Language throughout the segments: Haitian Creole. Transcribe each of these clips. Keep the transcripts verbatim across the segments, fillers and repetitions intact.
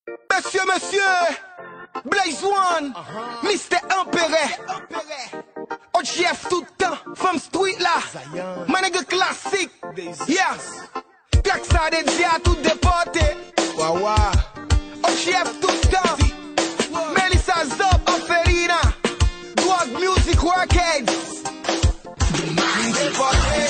Mesye, mesye, Blaze One, Mistè Anperè, O G F tout tan, fanm street la, my nigga klasik, yeah. Track sa dedye a tout depòte. Wawa. O G F tout tan. Melissa Zop, Orphelina, Drug Music Records. M depòte,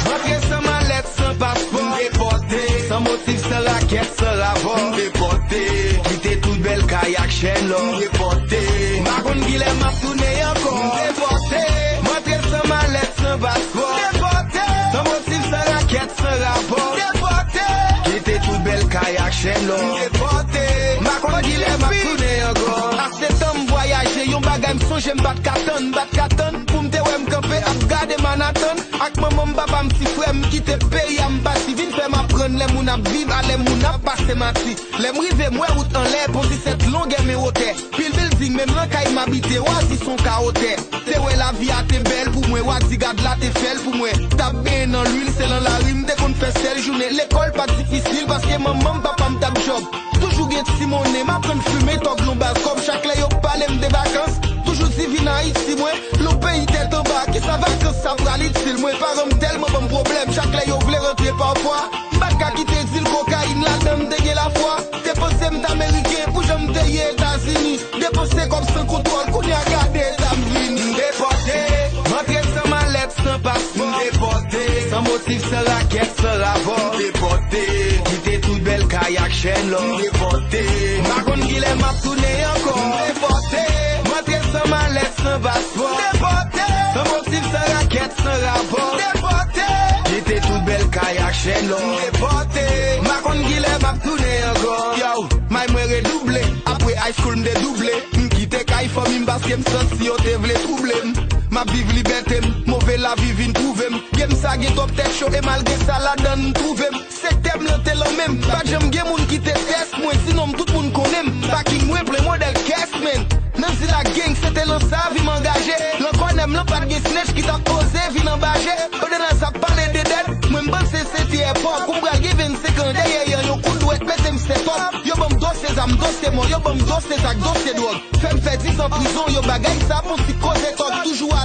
rantre san malèt, san paspò. M depòte, san motif, san rakèt, san rapò. M depòte, kite tout bèl kay ak chèn lò. M depòte, m pa konn kilè m ap tounen ankò. M depòte, m rantre san malèt, san paspò. M depòte, san motif, san rakèt, san rapò. M depòte, kite tout bèl kay ak chèn lò. M depòte, m pa konn kilè m ap tounen ankò. Ase tan m vwayaje, yon bagay m sonje m pa t ka tann, m pa t ka tann pou m te wè m kanpe ap gade Manhattan. Ak manman m, papa m, ti frè m, kite peyi a m pati. Vin fè m aprann lè moun ap viv a lè moun ap pase mati. Lè m rive, m wè wout anlè, pon disèt longè men wotè. Pil bilding, menm nan kay m abite, w a di s on kawo tè. Te wè lavi a te bèl pou mwen, w a di gad la te fèl pou mwen. T ap benyen nan lwil, se lan lari m te konn fè sèl jounen. Lekòl pa t difisil paske manman m, papa m t ap djòb. Toujou gen ti monnen, m aprann fimen tòg lon baz kòb. Chak lè yo pale m de vakans, toujou di vin Ayiti mwen. Lon peyi tèt anba, kisa vakans sa pral itil mwen? Paran m tèlman ban m pwoblèm, chak lè yo vle rantre pafwa. M pa t ka kite dil kokayin ladan m te gen lafwa. Te panse m t ameriken pou jan m te ye Etazini. Depanse kòb san kontwòl, kounye a gade eta m vini. M depòte, m antre san malèt, san paspò. M depòte, san motif, san rakèt, san rapò. M depòte, kite tout bèl kay ak chèn lò. M depòte, m pa konn kilè m ap tounen ankò. M depòte, m antre san malèt, san paspò. M depòte, san motif, san rakèt, san rapò. M depòte, kite tout bèl kay ak chèn lò. M depòte, m pa konn kilè m ap tounen ankò. Yo, may mwen redouble. Apre high school m dedouble. M kite kay fanmi m paske m santi yo te vle twouble m. M ap viv libète m, move lavi vin twouve m. Game sa gen twòp tèt cho e malgre sa ladann m twouve m. Sektè m lan te lan men m, pa t janm gen moun ki te tès mwen. Sinon m tout moun konnen m, parking mwen plen modèl kès men. Nan zil ak gang se te lan sa vi m angaje. Lan kònè m lan pa t gen snitch ki t ap oze vin anbaje. Odenas ap pale de dèt, mwen m panse se ti èpòk. Ou pral gen vennsenk an dèyè yon kout dwèt mete m sètòp. Yo ban m dosye zam, dosye mò, yo ban m dosye zak, dosye dwòg. Fè m fè dis an prizon, yo bagay sa pou ti koze tòg toujou a.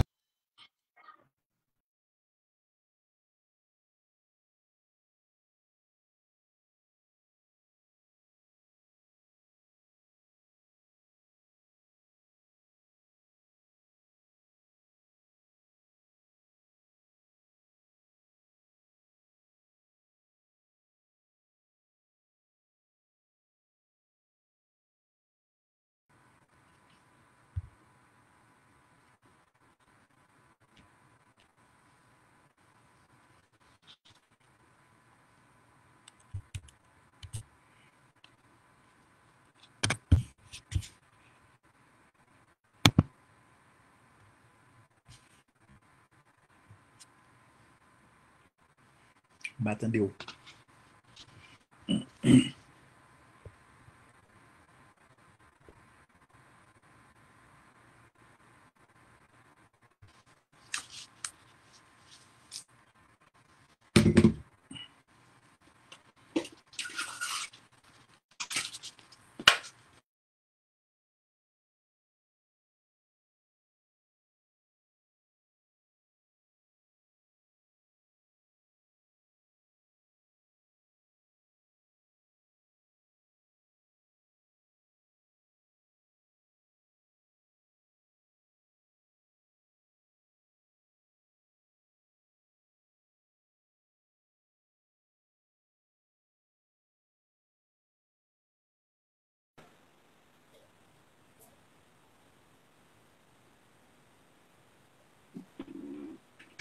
M pa tande w.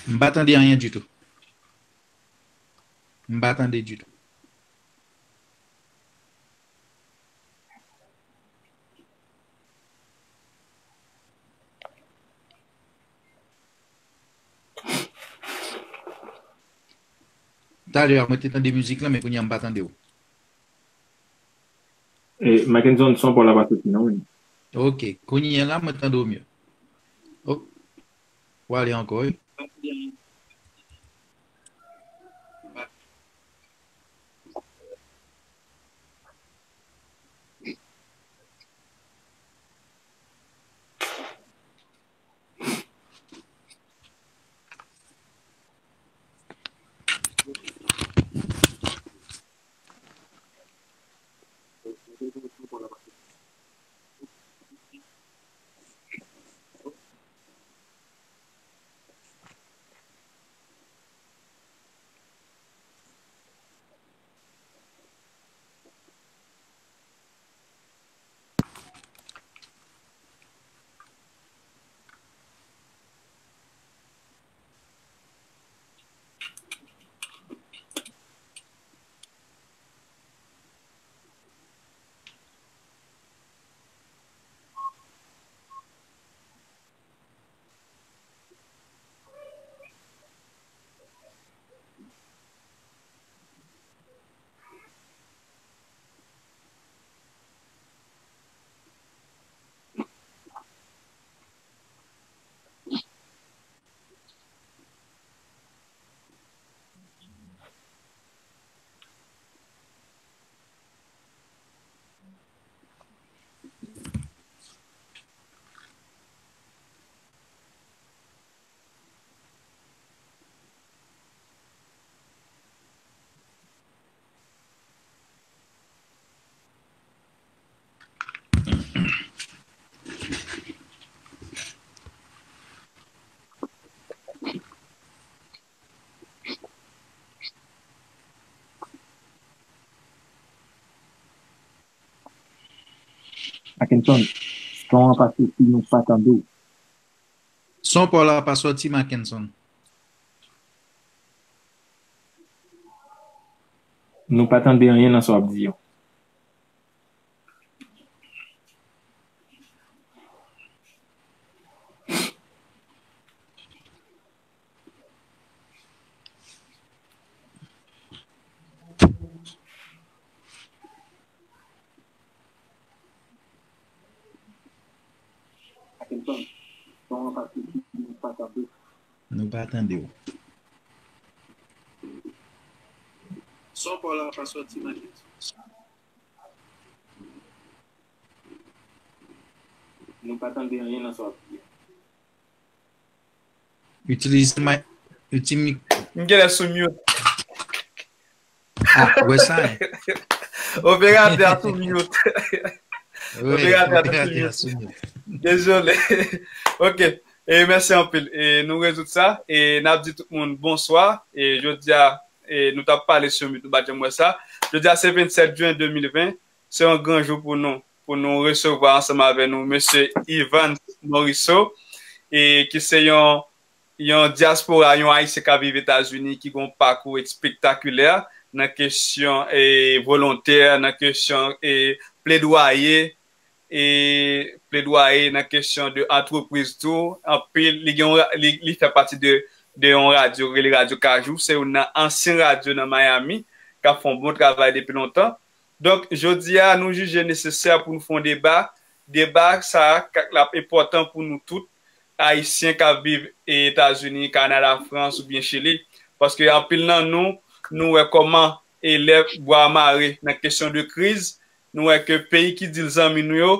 M pa tande anyen ditou. M pa tande ditou. Talè a, mwen te tande mizik la, men kounye a m pa tande w. E, Mackenson, son pa w la pa soti non, wi. Ok, kounye a la, mwen tande w mye. O, w ale ankò, wi. Mackenson, son an pa soti, nou pa tande w. Son pa w la pa soti, Mackenson. Nou pa tande anyen nan sa w ap di yo. Nou pa tande w. Son pa w la pa soti, Mackenson. Nou pa tande anyen nan sa w ap di. Itilize may. Itilize. M genlè sou mute. Ah, wè sa. Operatè a sou mute. Operatè a sou mute. Dezole. Ok. E mèsi anpil. E nou rezoud sa. E n ap di tout moun bonswa. E jodi a, e nou t ap pale sou mute, nou pa t janm wè sa. Jodi a se vennsèt jen de mil ven. Se yon gran jou pou nou, pou nou resevwa ansanm avè nou mesye Yvans Morisseau, e ki se yon yon dyaspora, yon Ayisyen k ap viv Etazini ki gen yon pakou espektakilè nan kesyon e volontè, nan kesyon e pledwaye, e pledwaye nan kesyon de antrepriz tou. Anpil, li gen yon ra- li, li fè pati de, de yon radyo rele Radyo Kajou. Se youn nan ansyen radyo nan Miami k ap fè yon bon travay depi lontan. Donk, jodi a, nou jije nesesè pou nou fè yon deba. Deba sa a, k- l ap enpòtan pou nou tout, Ayisyen k ap viv Etazini, Kanada, Frans oubyen Chili. Paske anpil nan nou, nou wè kòman e lè bwa mare nan kesyon de kriz, nou wè ke peyi ki di l zanmi nou yo,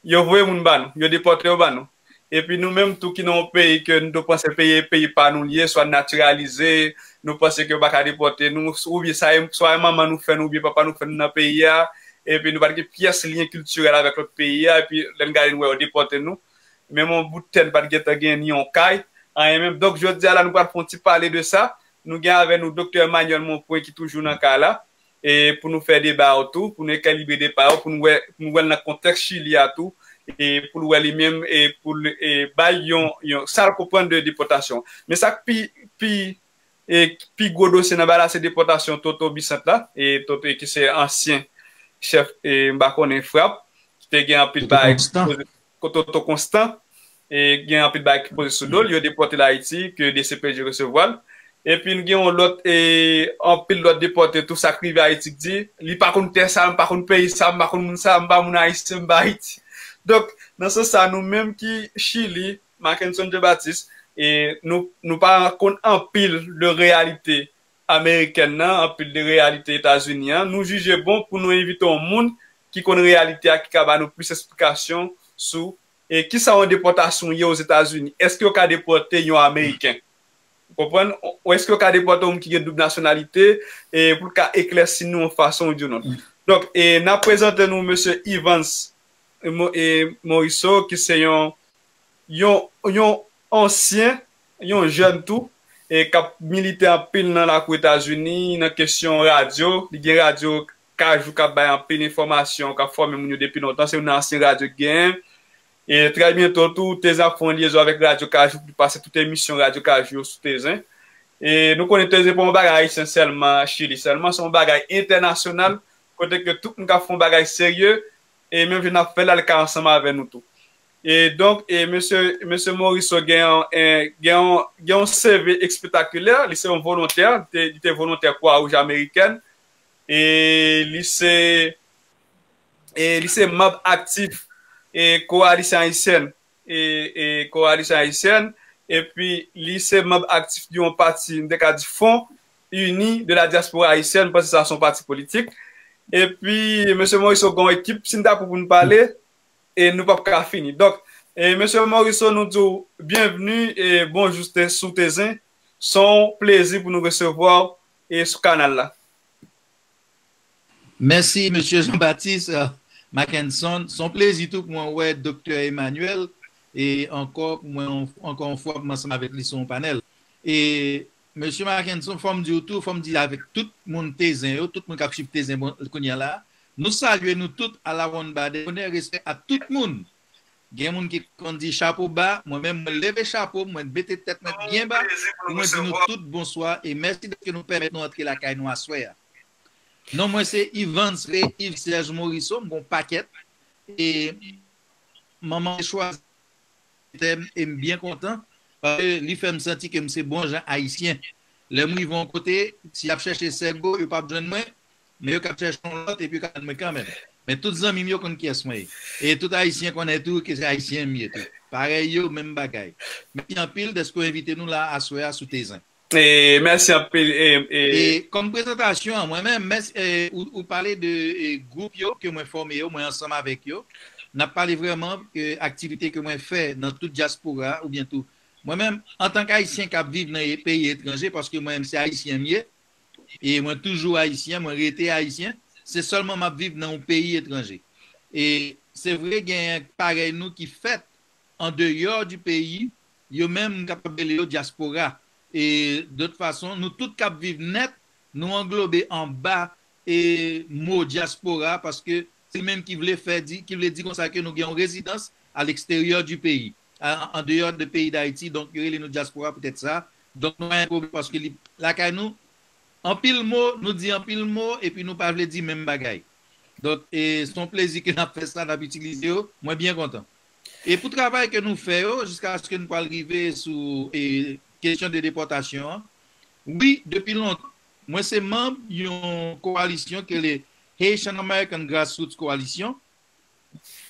yo voye moun ba nou, yo depòte yo ba nou. Epi nou menm tou ki nan yon peyi ke nou te panse peyi, peyi pa nou li ye, swa natiralize, nou panse ke yo pa ka depòte nou, oubyen sa, swa manman nou fè nou, oubyen papa nou fè nou nan peyi a, epi nou pa t gen pyès lyen kiltirèl avèk lòt peyi a, epi lè n gade nou wè yo depòte nou, menm yon bout tè n pa t gentan gen, ni yon kay, anyen menm. Donk, jodi a la, nou pral fè yon ti pale de sa. Nou gen avè nou Doktè Emmanuel Monpwen ki toujou nan kay la, e pou nou fè deba yo tou, pou nou ekilibre deba yo, pou nou wè, pou nou wè l nan kontèks Chili a tou, e pou l wè li menm, e pou l e bay yon, yon, sa l konprann de depòtasyon. Men sa k pi, pi, e pi gwo dosye nan bagay la, se depòtasyon Toto Bisant la, e Toto ki se ansyen chèf, e m pa konnen frap, ki te gen anpil bagay ki poze, Toto Constant, e gen anpil bagay ki poze sou do l, yo depòte l Ayiti, ke D C P J resevwa l. Epi n gen yon lòt, e anpil lòt depòte tou, sa k rive Ayiti k di, li pa konn tè sa, m pa konn peyi sa, m pa konn moun sa, m pa moun Ayisyen, m pa Ayiti. Donk, nan sans sa, nou menm ki Chili, Mackenson Jean Baptiste, e nou, nou pa konn anpil de reyalite amerikèn nan, anpil de reyalite Etazini an. Nou jije bon pou nou envite yon moun ki konn reyalite a, ki ka ba nou plis esplikasyon sou e kisa yon depòtasyon ye Ozetazini. Èske yo ka depòte yon Ameriken? Ou konprann? Ou èske yo ka depòte yon moun ki gen doub nasyonalite, e pou l ka eklèsi nou yon fason ou di yon lòt? Donk, e n ap prezante nou mesye Yvans Mo- e Morisseau, ki se yon, yon, yon ansyen, yon jèn tou, e k ap milite anpil nan lakou Etazini, nan kesyon radyo. Li gen radyo Kajou k ap bay anpil enfòmasyon, k ap fòme moun yo depi lontan. Se youn nan ansyen radyo k genyen. E trè byento tou, Tezen ap fè yon lyezon avèk Radyo Kajou pou li pase tout emisyon Radyo Kajou yo sou Tezen. E nou konnen Tezen pa yon bagay ayisyen sèlman, Chili sèlman, se yon bagay entènasyonal, kote ke tout moun k ap fè yon bagay serye, e menm jan n ap fè l la, li ka ansanm avè nou tou. E donk, e mesye, mesye Morisseau gen yon, en, gen yon, gen yon C V espektakilè, li se yon volontè, li te, li te volontè Kwa Wouj Amerikèn, e li se, e li se manm aktif e Coalition Haïtienne, e, e Coalition Haïtienne, epi li se manm aktif de yon pati, m te ka di Front Uni de la Diaspora Haïtienne, m panse sa se yon pati politik. Epi, mesye Morisseau gen yon ekip, si n ta pou pou n pale, e nou p ap ka fini. Donk, e mesye Morisseau, nou di w byenvni e bonjou te- sou Tezen. Se yon plezi pou nou resevwa w e sou kanal la. Mèsi, mesye Jean Baptiste, euh, Mackenson. Se yon plezi tou pou mwen wè Doktè Emmanuel. E ankò, mwen, ankò yon fwa, mwen ansanm avèk li sou yon panèl. E mesye Mackenson, fò m di w tou, fò m di avèk tout moun Tezen yo, tout moun k ap swiv Tezen bon, kounye a la, Nou salye nou tout a la wonn ba de bonè, respè a tout moun. Gen moun ki konn di chapo ba, mwen menm mwen leve chapo, mwen mete tèt mwen byen ba pou mwen di nou tout bonswa e mèsi dèske nou pèmèt nou antre lakay nou aswè a. Non mwen se Yvans Rey Yves Serge Morisseau, m gon pakèt. E manman te chwazi tèm e m byen kontan paske li fè m santi ke m se bon jan ayisyen. Lè m rive yon kote, si y ap chèche Sègo, yo p ap jwenn mwen, men yo k ap chèche yon lòt epi yo ka jwenn mwen kanmenm. Men tout zanmi m yo konn kiyès mwen ye. E tout ayisyen konnen tou ke se ayisyen m ye tou. Parèy yo, menm bagay. Mèsi anpil dèske w envite nou la aswè a sou Tezen. E mèsi anpil. E, e, e kòm prezantasyon an, mwen menm, mèsi, e, ou, ou pale de e, gwoup yo ke mwen fòme yo, mwen ansanm avèk yo. N ap pale vrèman e, aktivite ke mwen fè nan tout dyaspora oubyen tou. Mwen menm, antank ayisyen k ap viv nan e, peyi etranje, paske mwen menm se ayisyen m ye, e mwen toujou ayisyen, mwen rete ayisyen, se sèlman m ap viv nan yon peyi etranje. E se vre gen parèy nou ki fèt andeyò di peyi, yo menm m kapab rele yo dyaspora. E dòt fason, nou tout k ap viv nèt, nou anglobe anba e mo dyaspora, paske se li menm ki vle fè di, ki vle di konsa ke nou gen yon rezidans a leksteryè di peyi, a- andeyò de peyi Dayiti, donk yo rele nou dyaspora poutèt sa. Donk nou pa gen pwoblèm paske li lakay nou, anpil mo, nou di anpil mo epi nou pa vle di menm bagay. Donk e se yon plezi ke n ap fè sa, n ap itilize yo, mwen byen kontan. E pou travay ke nou fè yo, jiskaske nou pral rive sou e, kesyon de depòtasyon an, wi, depi lontan, mwen se manm yon kowalisyon ke le Haitian American Grassroots Coalition,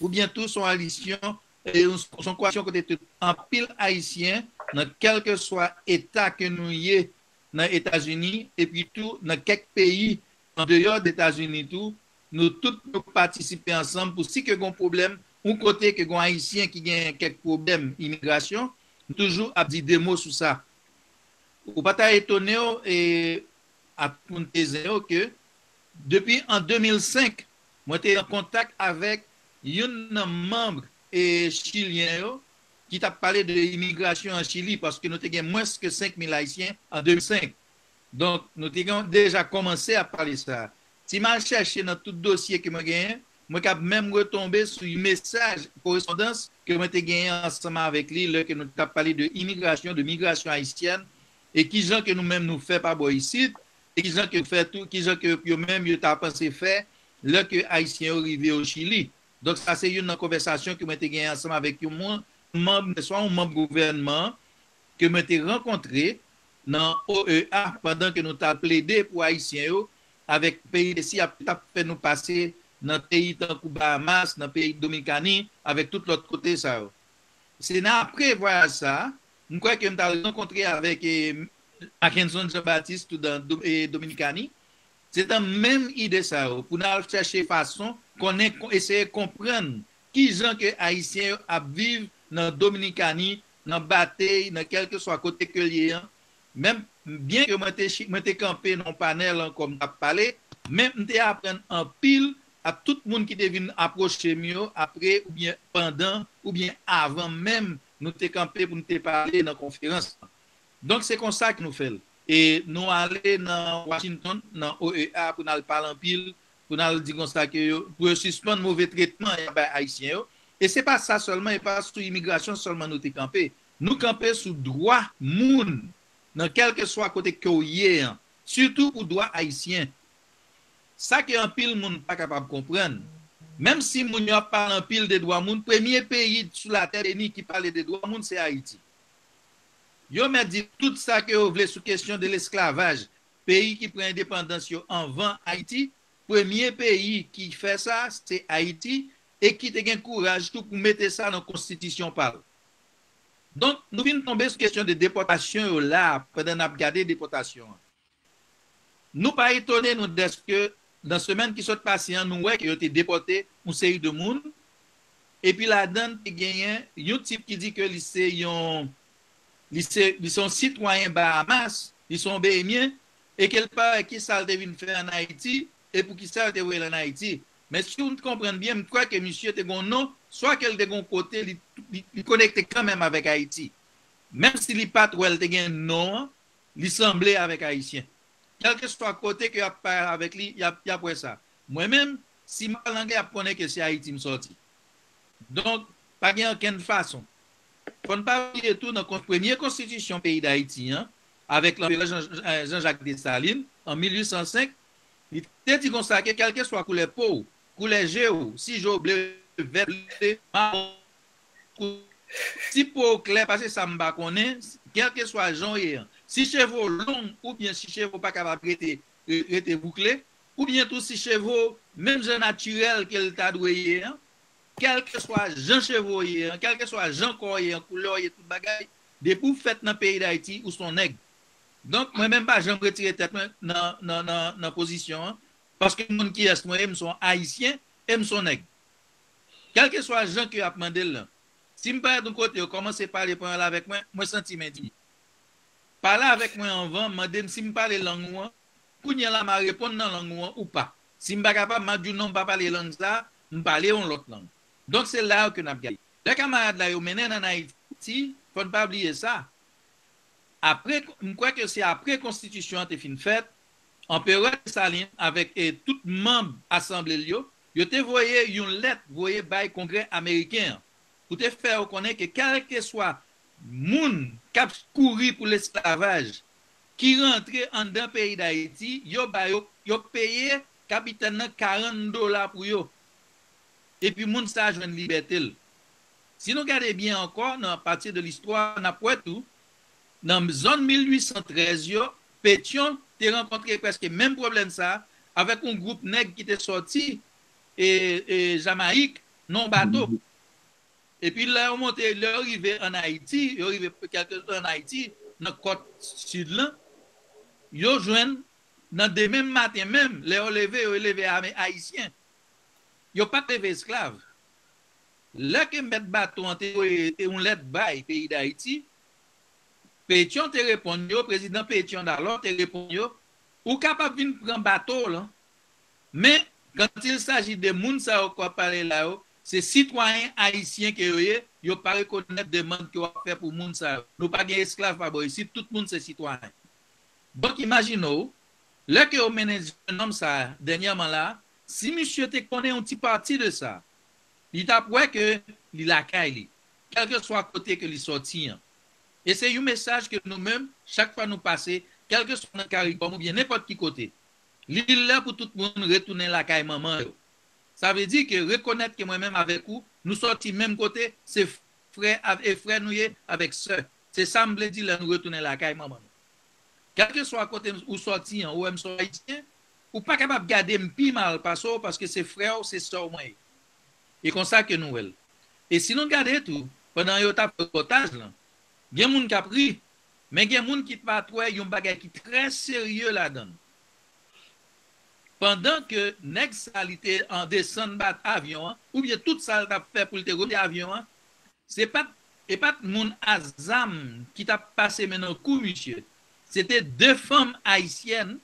oubyen tou se yon alisyon, e, se yon kowalisyon kote tout anpil ayisyen nan kèlkeswa eta ke nou ye nan Etazini, epi tou nan kèk peyi andeyò de Etazini tou, nou tout nou patisipe ansanm pou si ke gon pwoblèm, yon kote ke gon ayisyen ki gen kèk pwoblèm imigrasyon, nou toujou ap di de mo sou sa. Ou pa ta etone w e, ak moun Tezen yo ke depi an de mil senk, mwen te an kontak avèk youn nan manm e, chilyen yo ki t ap pale de imigrasyon an Chili, paske nou te gen mwens ke senk mil ayisyen an de mil senk. Donk, nou te gen deja kòmanse ap pale sa. Si m al chèche nan tout dosye ke mwen genyen, mwen kab menm retonbe sou mesaj, korespondans ke mwen te genyen ansanm avèk li lè ke nou t ap pale de imigrasyon, de migrasyon ayisyèn, e kijan ke nou menm nou fè pa bò isit, e kijan ke fè tou, kijan ke yo menm yo ta panse fè lè ke Ayisyen yo rive o Chili. Donk, sa se youn nan konvèsasyon ke mwen te genyen ansanm avèk yon moun, manm, swa yon manm gouvènman an, ke mwen te rankontre nan O E A pandan ke nou t al plede pou Ayisyen yo avèk peyi de si ap, t ap fè nou pase nan peyi tankou Bahamas, nan peyi Dominikani, avèk tout lòt kote sa yo. Se nan apre vwayaj sa a, m kwè ke m t al rankontre avèk e, Mackenson Jean Baptiste tou nan Do- e, Dominikani. Se nan menm ide sa yo, pou n al chèche fason, konnen, eseye konprann kijan ke Ayisyen yo ap viv nan Dominikani, nan Batey, nan kèlkeswa kote ke l ye an. Menm, byen ke mwen te, chi- mwen te kanpe nan yon panèl an kòm t ap pale, men m te aprann anpil ak tout moun ki te vin apwoche m yo apre oubyen pandan oubyen avan menm nou te kanpe pou n te pale nan konferans lan. Donk, se konsa ke nou fè l. E nou ale nan Washington, nan O E A, pou n al pale anpil, pou n al di konsa ke yo, pou yo sispann move tretman y ap bay Ayisyen yo. E se pa sa sèlman, e pa sou imigrasyon sèlman nou te kanpe. Nou kanpe sou dwa moun, nan kèlkeswa kote ke w ye an, sitou pou dwa ayisyen. Sa ke anpil moun pa kapab konprann, menm si moun yo ap pale anpil de dwa moun, premye peyi sou latè beni ki pale de dwa moun, se Ayiti. Yo mèt di tout sa ke yo vle sou kesyon de lesklavaj, peyi ki pran endepandans yo anvan Ayiti, premye peyi ki fè sa, se Ayiti, e ki te gen kouraj tou pou mete sa nan konstitisyon pa l. Donk, nou vin tonbe sou kesyon de depòtasyon yo la, pandan n ap gade depòtasyon an. Nou pa etone nou dèske nan semèn ki sot pase an, nou wè ke yo te depòte yon seri de moun, epi ladan te genyen yon tip ki di ke li se yon, li se, li se yon sitwayen Bahamas, li se yon Behemyen, e ke l pa wè kisa l te vin fè ann Ayiti, e poukisa yo te voye l ann Ayiti. Men si w konprann byen, m kwè ke misye te gen yon non, swa ke l te gen yon kote, li, li, li konekte kanmenm avèk Ayiti. Menm si li pa t wè l te gen non an, li sanble avèk Ayisyen. Kèlkeswa kote ke y ap pale avèk li, y ap, y ap wè sa. Mwen menm, si m pale anglè, y ap konnen ke se Ayiti m sòti. Donk, pa gen okenn fason. Fò n pa bliye tou, nan kon- premye konstitisyon peyi Dayiti an, avèk Lanperè Jean, Jean Jacques Dessalines, an mil uit san senk, li te di konsa ke kèlkeswa koulè po w, koulè je w, si je w ble, vè, ble, mawon, kou- si po w klè, pase sa m pa konnen, kèlkeswa jan w ye an, si cheve w long oubyen si cheve w pa kapab rete, re- rete boukle, oubyen tou si cheve w menm jan natirèl ke l ta dwe ye an, kèlkeswa jan cheve w ye an, kèlkeswa jan kò w ye an, koulè w ye, tout bagay, depi w fèt nan peyi Dayiti, ou s on nèg. Donk, mwen menm pa janm retire tèt mwen nan, nan, nan, nan pozisyon an, paske m konn kiyès mwen ye, m s on Ayisyen, e m s on nèg. Kèlkeswa jan ke y ap mande l lan, si m parèt yon kote, yo kòmanse pale panyòl avèk mwen, mwen santi m endimi. Pale avèk mwen anvan, mande m si m pale lang ou an, kounye a la m a reponn nan lang ou an ou pa. Si m pa kapab, m a di w non, m pa pale lang sa, m pale yon lòt lang. Donk, se la yo ke n ap gade. Lè kamarad la yo mennen n ann Ayiti, fò n pa bliye sa. Apre, m kwè ke se apre konstitisyon an te fin fèt, Anperè Desalin avèk e tout manm asanble l yo, yo te voye yon lèt voye bay Kongrè ameriken an pou te fè yo konnen ke kèlkeswa moun k ap kouri pou lesklavaj ki rantre anndan peyi Dayiti, yo ba yo, yo peye kapitèn nan karant dola pou yo. Epi moun sa a jwenn libète l. Si nou gade byen ankò, nan pati de listwa, n ap wè tou, nan zòn mil uit san trèz yo, Petyon te rankontre prèske menm pwoblèm sa a avèk yon gwoup nèg ki te sòti e, e Jamayik nan yon bato. Epi lè yo monte, lè yo rive ann Ayiti, yo rive kèlke ann Ayiti, nan kòt sid lan, yo jwenn nan demen maten menm, lè yo leve, yo leve ame ayisyen. Yo pa t leve esklav. Lè ke mèt bato an te voye yon lèt bay peyi Dayiti, Petyon te reponn yo, prezidan Petyon dalò te reponn yo, ou kapab vin pran bato w lan, men quand il s'agit de moun sa yo k ap pale la yo, se sitwayen ayisyen ke yo ye, yo pa rekonèt demann ke w ap fè pou moun sa yo. Nou pa gen esklav pa bò isit, tout moun se sitwayen. Donk, imajine w, lè ke yo mennen jennonm sa a dènyèman la, si misye te konnen yon ti pati de sa, li t ap wè ke li lakay li, kèlkeswa kote ke li sòti an. E se yon mesaj ke nou menm, chak fwa nou pase, kèlkeswa nan CARICOM oubyen nenpòt ki kote, li lè pou tout moun retounen lakay manman yo. Sa vle di ke rekonèt ke mwen menm avèk ou, nou sòti menm kote, se frè av- e frè nou ye avèk sè. Se sa m vle di lè nou retounen lakay manman nou. Kèlkeswa kote ou sòti an, ou wè m s on Ayisyen, ou pa kapab gade m pi mal pase w paske se frè w, se sè w mwen ye. E konsa ke nou wè l. E si nou gade tou, pandan yo t ap fè repòtaj lan, gen moun k ap ri, men gen moun ki pa t wè yon bagay ki trè serye ladan l. Pandan ke nèg sa li te an desann bat avyon an, oubyen tout sa l t ap fè pou l te rete avyon an, se pa t, e pa t moun a zam ki t ap pase men nan kou misye. Se te de fanm ayisyèn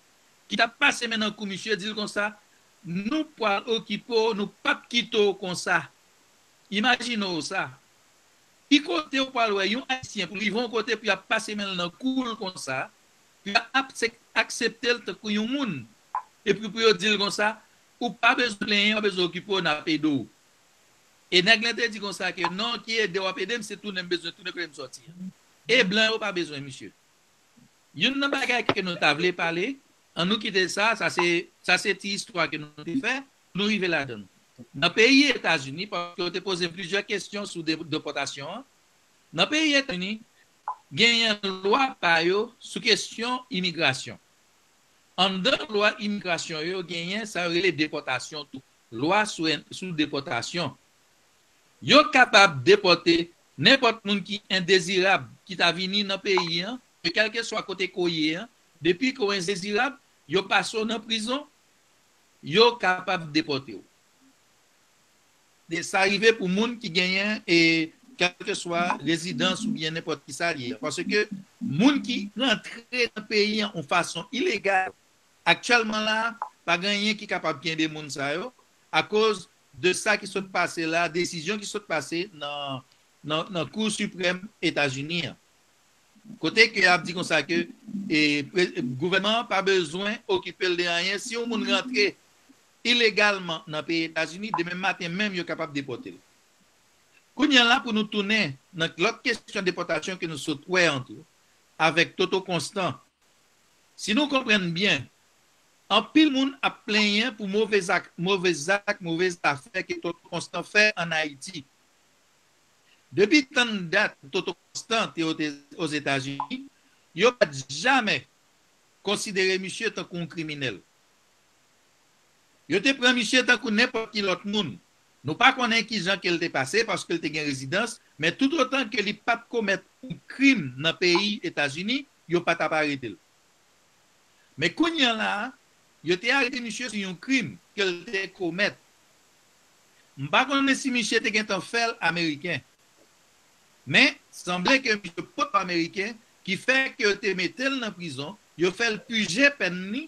ki t ap pase men nan kou misye, di l konsa, nou pral okipe w, nou p ap kite w konsa. Imajine w sa. Ki kote w pral wè yon Ayisyen pou l rive yon kote pou y ap pase men l nan kou l konsa, pou y ap aksepte l tankou yon moun, epi pou yo di l konsa, ou pa bezwen plenyen, ou pa bezwen okipe w, n ap ede w. E nèg la te di konsa ke non, ki ede w ap ede m, se tounen m bezwen tounen kote m sòti an. E blan yo pa bezwen misye. Youn nan bagay ke nou ta vle pale, an nou kite sa, sa se, sa se ti istwa ke nou te fè, nou rive ladan l. Nan peyi Etazini, paske yo te poze m plizyè kesyon sou de- depòtasyon an, nan peyi Etazini, genyen lwa pa yo sou kesyon imigrasyon. Anndan lwa imigrasyon yo, genyen sa yo rele depòtasyon tou. Lwa sou, sou depòtasyon. Yo kapab depòte nenpòt moun ki endezirab ki ta vini nan peyi an, e kèlkeswa kote ke w ye an, depi ke w endezirab, yo pase w nan prizon, yo kapab depòte w. E sa rive pou moun ki genyen, e, kèlkeswa rezidans oubyen nenpòt ki sa li ye. Paske moun ki rantre nan peyi an yon fason ilegal, aktyèlman la, pa gen anyen ki kapab kenbe moun sa yo, akoz de sa ki sot pase la, desizyon ki sot pase nan, nan, nan Kou Siprèm Etazini an. Kote ke y ap di konsa ke, e, pre- gouvènman an pa bezwen okipe l de anyen. Si yon moun rantre ilegalman nan peyi Etazini, demen maten menm yo kapab depòte l. Kounye a la pou nou tounen nan lòt kesyon depòtasyon ke nou sot wè an tou, avèk Toto Constant. Si nou konprann byen, anpil moun ap plenyen pou move zak, move zak, move zafè ke Toto Constant fè ann Ayiti. Depi tann dat Toto Constant te Ozetazini, yo pa t jamè konsidere misye tankou yon kriminèl. Yo te pran misye tankou nenpòt ki lòt moun. Nou pa konnen kijan ke l te pase paske l te gen rezidans, men toutotan ke li pa t komèt yon krim nan peyi Etazini, yo pa t ap arete l. Men kounye a la a, yo te arete misye sou yon krim ke l te komèt. M pa konnen si misye te gentan fè l Ameriken. Men, sanble ke misye potko Ameriken, ki fè ke yo te mete l nan prizon, yo fè l pije pèn li,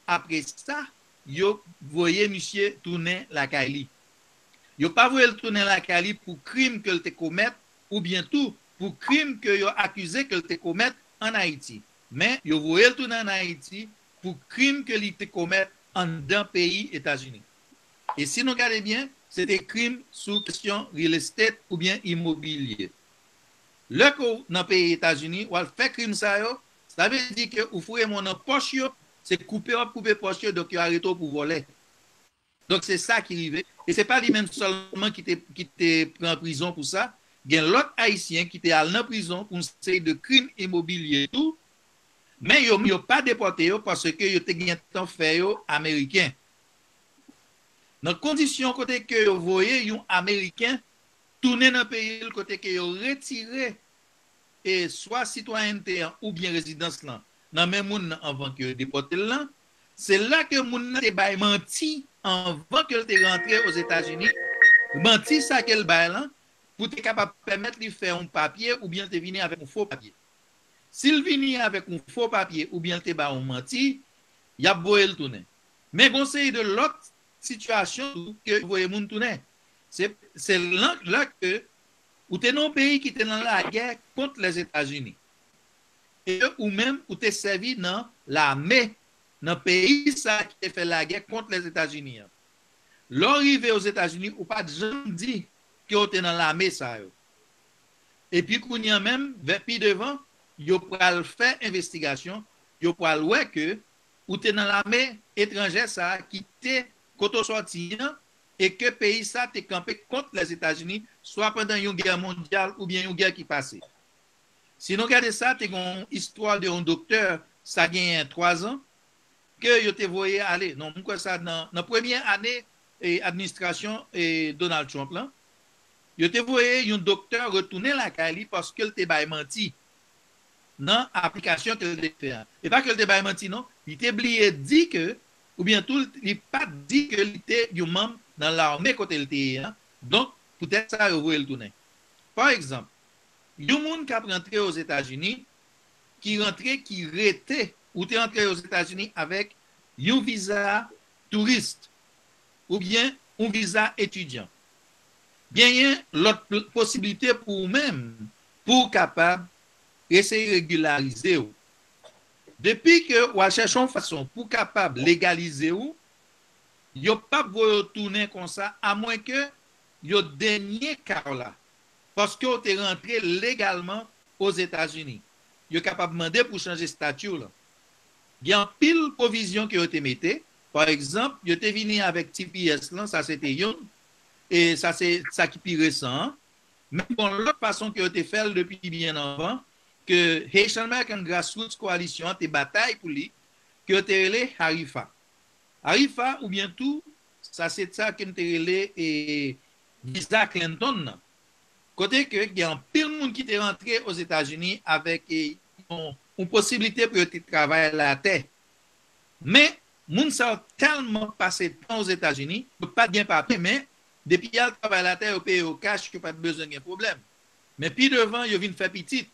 apre sa, yo voye misye tounen lakay li. Yo pa voye l tounen lakay li pou krim ke l te komèt, oubyen tou pou krim ke yo akize ke l te komèt ann Ayiti. Men, yo voye l tounen ann Ayiti pou krim ke li te komèt anndan peyi Etazini. E si nou gade byen, se te krim sou kesyon real estate oubyen imobilye. Lè ke w nan peyi Etazini, w al fè krim sa yo, sa vle di ke ou foure men w nan pòch yo, se koupe w ap koupe pòch yo, donk yo arete w pou vòlè. Donk se sa ki rive. E se pa li menm sèlman ki te, ki te pran prizon pou sa. Gen lòt Ayisyen ki te al nan prizon pou yon seri de krim imobilye tou. Men yo, yo pa depòte yo paske yo te gentan fè yo Ameriken. Nan kondisyon kote ke yo voye yon Ameriken tounen nan peyi l, kote ke yo retire e swa sitwayènte an oubyen rezidans lan nan men moun nan anvan ke yo depòte l lan, se la ke moun nan te bay manti anvan ke l te rantre Ozetazini, manti sa ke l bay lan, pou te kapab pèmèt li fè yon papye oubyen l te vini avèk yon fo papye. Si l vini avèk yon fo papye oubyen l te bay yon manti, y ap voye l tounen. Men gen yon seri de lòt sitiyasyon tou ke voye moun tounen. Se, se lan, la ke ou te nan yon peyi ki te nan lagè kont Lèzetazini. E ou menm, ou te sèvi nan lame, nan peyi sa ki te fè lagè kont Lèzetazini an. Lè w rive Ozetazini, ou pa t janm di ke w te nan lame sa yo. Epi kounye a menm, vè pi devan, yo pral fè envestigasyon, yo pral wè ke ou te nan lame etranjè sa a ki te kote w sòti an, e ke peyi sa te kanpe kont Lèzetazini, swa pandan yon gè mondyal oubyen yon gè ki pase. Si nou gade sa, te gen yon istwa de yon doktè, sa genyen twa zan, ke yo te voye ale. Non, m kwè sa nan, nan premye ane e, administrasyon e, Donald Trump lan, yo te voye yon doktè retounen lakay li paske l te bay manti nan aplikasyon ke l te fè an. E pa ke l te bay manti, non. Li te bliye di ke, oubyen tou, li pa t di ke li te yon manm nan lame kote l te ye an. Donk, poutèt sa, yo voye l tounen. Pa egzanp, yon moun k ap rantre Ozetazini, ki rantre, ki rete, ou te rantre Ozetazini avèk yon viza touris oubyen yon viza etidyan. Genyen lòt pl-, posiblite pou ou menm, pou w kapab eseye regilarize w. Depi ke w al chèche yon fason pou w kapab legalize w, yo p ap voye w tounen konsa, amwenke yo denye ka w la, paske w te rantre legalman Ozetazini. Yo kapab mande pou w chanje estati w lan. Gen anpil pwovizyon ke yo te mete. Pa egzanp, yo te vini avèk T P S lan, sa se te youn, e sa se sa ki pi resan an. Men gen yon lòt fason ke yo te fè l depi byen anvan, ke Haitian American Grassroots Coalition an te batay pou li, ke yo te rele HARIFA. HARIFA, oubyen tou, sa se sa ke n te rele e, viza Clinton nan. Kote ke gen anpil moun ki te rantre Ozetazini avèk e, yon, yon posiblite pou yo te travay latè. Men, moun sa yo tèlman pase tan Ozetazini, yo pa t gen papye, men depi y al travay latè, yo peye yo kach, yo pa t bezwen gen pwoblèm. Men pi devan, yo vin fè pitit.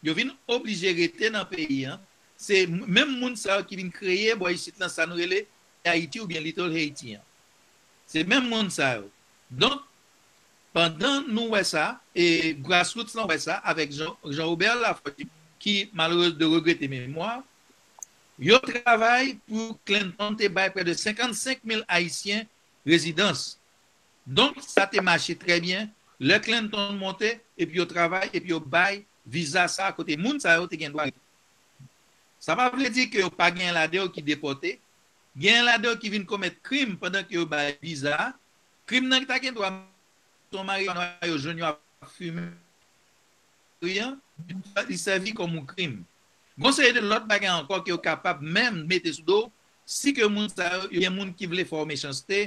Yo vin oblije rete nan peyi an. Se m-, menm moun sa yo ki vin kreye bò isit lan, sa nou rele Ayiti oubyen Little Haiti an. Se menm moun sa yo. Donk, pandan nou wè sa, e Grassroots lan wè sa avèk Jean, Jean Robert Lafortune, ki malerez de regrete memwa, Yo travay pou Clinton te bay prè de senkannsenk mil Ayisyen rezidans. Donk, sa te mache trè byen lè Clinton monte, epi yo travay, epi yo bay viza sa a kote moun sa yo te gen dwa rete. Sa pa vle di ke yo pa gen ladan yo ki depòte. Gen ladan yo ki vin komèt krim pandan ke yo bay viza a. Krim nan ta gen dwa se yon mariwana yo jwenn yo ap fimen, li sèvi kòm yon krim. Gon seri de lòt bagay ankò ke yo kapab menm mete sou do w si ke moun sa yo, gen moun ki vle fè w mechanste,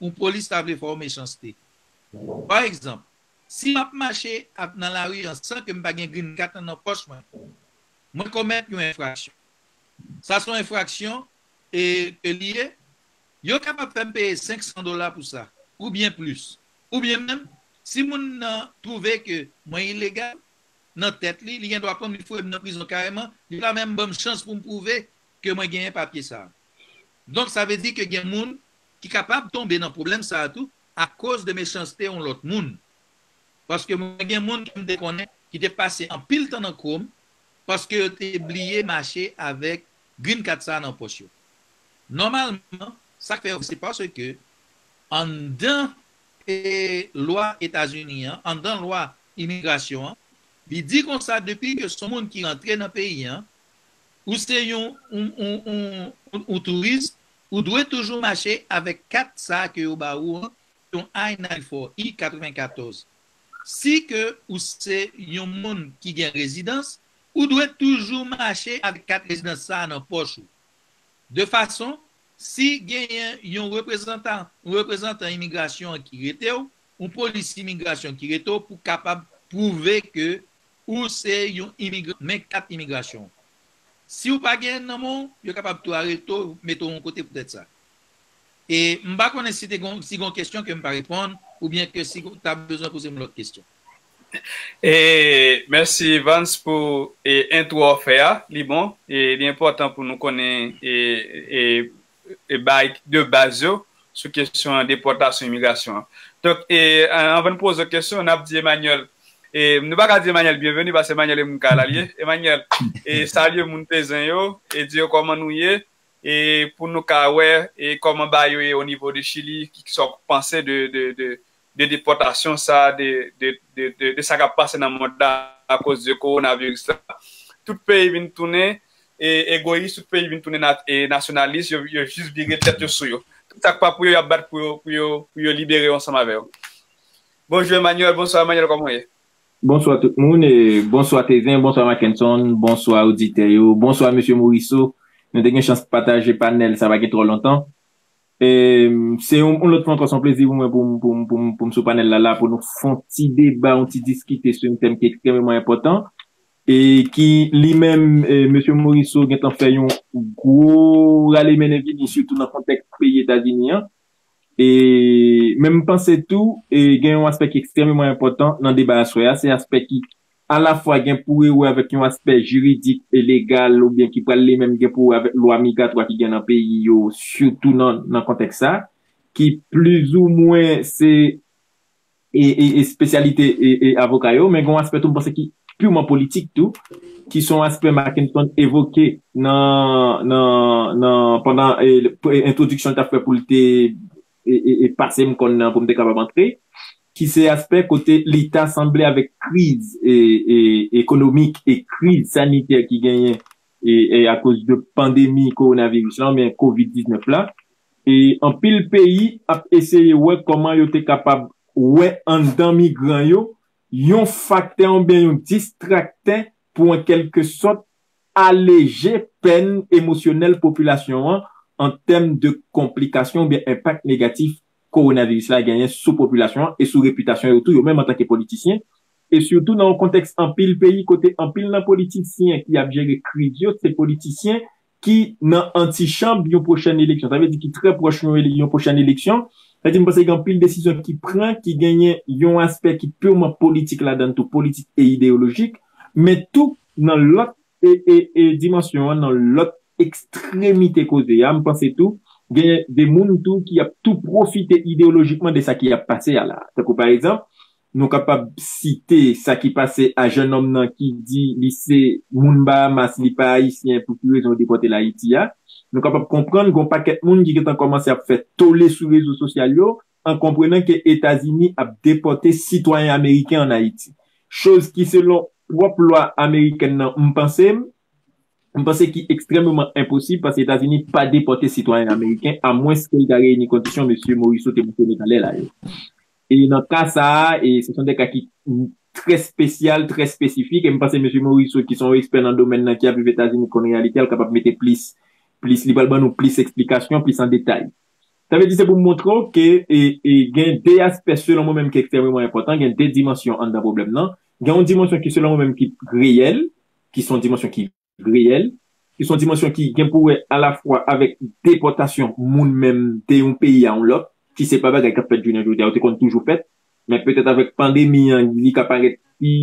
yon polis ta vle fè w mechanste. Pa egzanp, si m ap mache ap nan lari an san ke m pa gen green card nan pòch mwen, mwen komèt yon enfraksyon. Sa se yon enfraksyon e ke li ye, yo kapab fè m peye senk san dola pou sa, oubyen plis. Oubyen menm, si moun nan twouve ke mwen ilegal nan tèt li, li gen dwa pran m, li foure m nan prizon kareman, li pa menm ban m chans pou m pwouve ke mwen genyen papye sa a. Donk, sa vle di ke gen moun ki kapab tonbe nan pwoblèm sa a tou akoz de mechanste yon lòt moun. Paske mwen gen moun ke m te konnen ki te pase anpil tan nan Chrome paske yo te bliye mache avèk green card sa a nan pòch yo. Nòmalman, sa k fè yo, se paske anndan e lwa Etazini an, anndan lwa imigrasyon an, li di konsa depi ke se yon moun ki rantre nan peyi an, ou se yon, yon, yon, yon, yon, yon touris, ou dwe toujou mache avèk kat sa a ke yo ba ou an, yon I ninety-four, I katrevenkatòz. Si ke ou se yon moun ki gen rezidans, ou dwe toujou mache avèk kat rezidans sa a nan pòch ou. De fason, si genyen yon reprezantan, yon reprezantan imigrasyon ki rete w, yon polis imigrasyon ki rete w pou kapab pwouve ke ou se yon imigran, men kat imigrasyon. Si w pa genyen nan men w, yo kapab tou arete w, mete w yon kote poutèt sa. E m pa konnen si te gon, si gon kesyon ke m pa reponn, oubyen ke si gon, ta bezwen poze m lòt kesyon. E mèsi Evans pou e, entwo w fè a, li bon, e li enpòtan pou nou konnen e, e, e bay de baz yo sou kesyon depòtasyon imigrasyon an. Donk, e, an- anvan n poze w kesyon, n ap di Emmanuel, e, nou pa ka di Emmanuel byenveni paske Emmanuel e moun Kayla li ye. Emmanuel, e, salye moun Pezwen yo, e di yo kòman nou ye, e pou nou ka wè e kòman bagay yo ye o nivo de Chili, ki sa w panse de, de, de, de depòtasyon sa, de, de, de, de, de sa k ap pase nan mond la akoz de kowonaviris la. Tout peyi vin tounen e, egoyis, tout peyi vin tounen na, e, nasyonalis, yo, yo jis vire tèt yo sou yo. Tout sa k pa pou yo, y ap bat pou yo, pou yo, pou yo libere yo ansanm avè yo. Bonjou Emmanuel, bonswa Emmanuel, kòman w ye? Bonswa tout moun, e bonswa Tezen, bonswa Mackenson, bonswa oditè yo, bonswa mesye Morisseau. Nou te gen chans pataje panèl sa pa gen twò lontan. E, se yon, yon lòt fwa ankò, se yon plezi pou mwen pou m pou m- pou m- pou m sou panèl la la pou nou fè yon ti deba, yon ti diskite sou yon tèm ki ekstrèmeman enpòtan e ki li menm, e, mesye Morisseau gentan fè yon gwo rale mennen vini, sitou nan kontèks peyi Etazini an. E, men m panse tou, e, gen yon aspè ki ekstrèmeman enpòtan nan deba aswè a, se aspè ki alafwa gen pou wè avèk yon aspè jiridik e legal oubyen ki pral li menm gen pou wè avèk lwa migratwa ki gen nan peyi yo, sitou nan, nan kontèks sa, ki plizoumwen se e, e, espesyalite e, e avoka yo, men gen yon aspè tou m panse ki piman politik tou, ki se yon aspè Mackenson evoke nan, nan, nan pandan e, entwodiksyon l t ap fè pou l te e, e, e pase m konn nan pou m te kapab antre, ki se aspè kote Leta sanble avèk kriz e, e, ekonomik e kriz sanitè ki genyen e, e akoz de pandemi kowonaviris la, oubyen kovid diznèf la. E anpil peyi ap eseye wè kòman yo te kapab wè anndan migran yo yon faktè oubyen yon distraktè pou an kèlke sòt aleje pèn emosyonèl popilasyon an an tèm de konplikasyon oubyen enpak negatif kowonaviris la genyen sou popilasyon an e sou repitasyon yo tou, yo menm antanke politisyen. E sitou nan yon kontèks anpil peyi kote anpil nan politisyen ki ap jere kriz yo se politisyen ki nan antichanm yon pwochèn eleksyon. Sa vle di ki trè pwòch yon, ele- yon pwochèn eleksyon. Sa vle di m panse gen anpil desizyon ki pran ki genyen yon aspè ki piman politik ladan l tou, politik e ideyolojik, men tou nan lòt e, e, e dimansyon an, nan lòt ekstremite koze a, m panse tou, gen de moun tou ki ap tou pwofite ideyolojikman de sa ki ap pase a la. Tankou pa egzanp, Nou kapab site sa ki pase a jennonm nan ki di li se moun Bahamas, li pa ayisyen, pou ki rezon yo depòte l Ayiti a. Nou kapab konprann gen yon pakèt moun ki gentan kòmanse ap fè tole sou rezo sosyal yo, an konprenan ke Etazini ap depòte sitwayen ameriken ann Ayiti. Choz ki, selon pwòp lwa amerikèn nan, m panse, m panse ki ekstrèmeman enposib, paske Etazini pa depòte sitwayen ameriken, amwens ke l ta reyini kondisyon mesye Morisseau te mansyone talè la yo. E nan ka sa a, e se son de ka ki trè espesyal, trè espesifik, e m panse mesye Morisseau, ki se yon ekspè nan domèn nan, ki ap viv Etazini, konn reyalite a, l kapab mete plis, plis, li pral ban nou plis eksplikasyon, plis an detay. Sa vle di se pou m montre w ke e, e, gen de aspè, selon mwen menm, ki ekstrèmeman enpòtan, gen de dimansyon anndan pwoblèm nan. Gen yon dimansyon ki, selon mwen menm, ki reyèl, ki se yon dimansyon ki reyèl, ki se yon dimansyon ki gen pou wè alafwa avèk depòtasyon moun menm de yon peyi a yon lòt, ki se pa bagay k ap fèt jounen jodi a, yo te konn toujou fèt, men petèt avèk pandemi an, li ka parèt pi,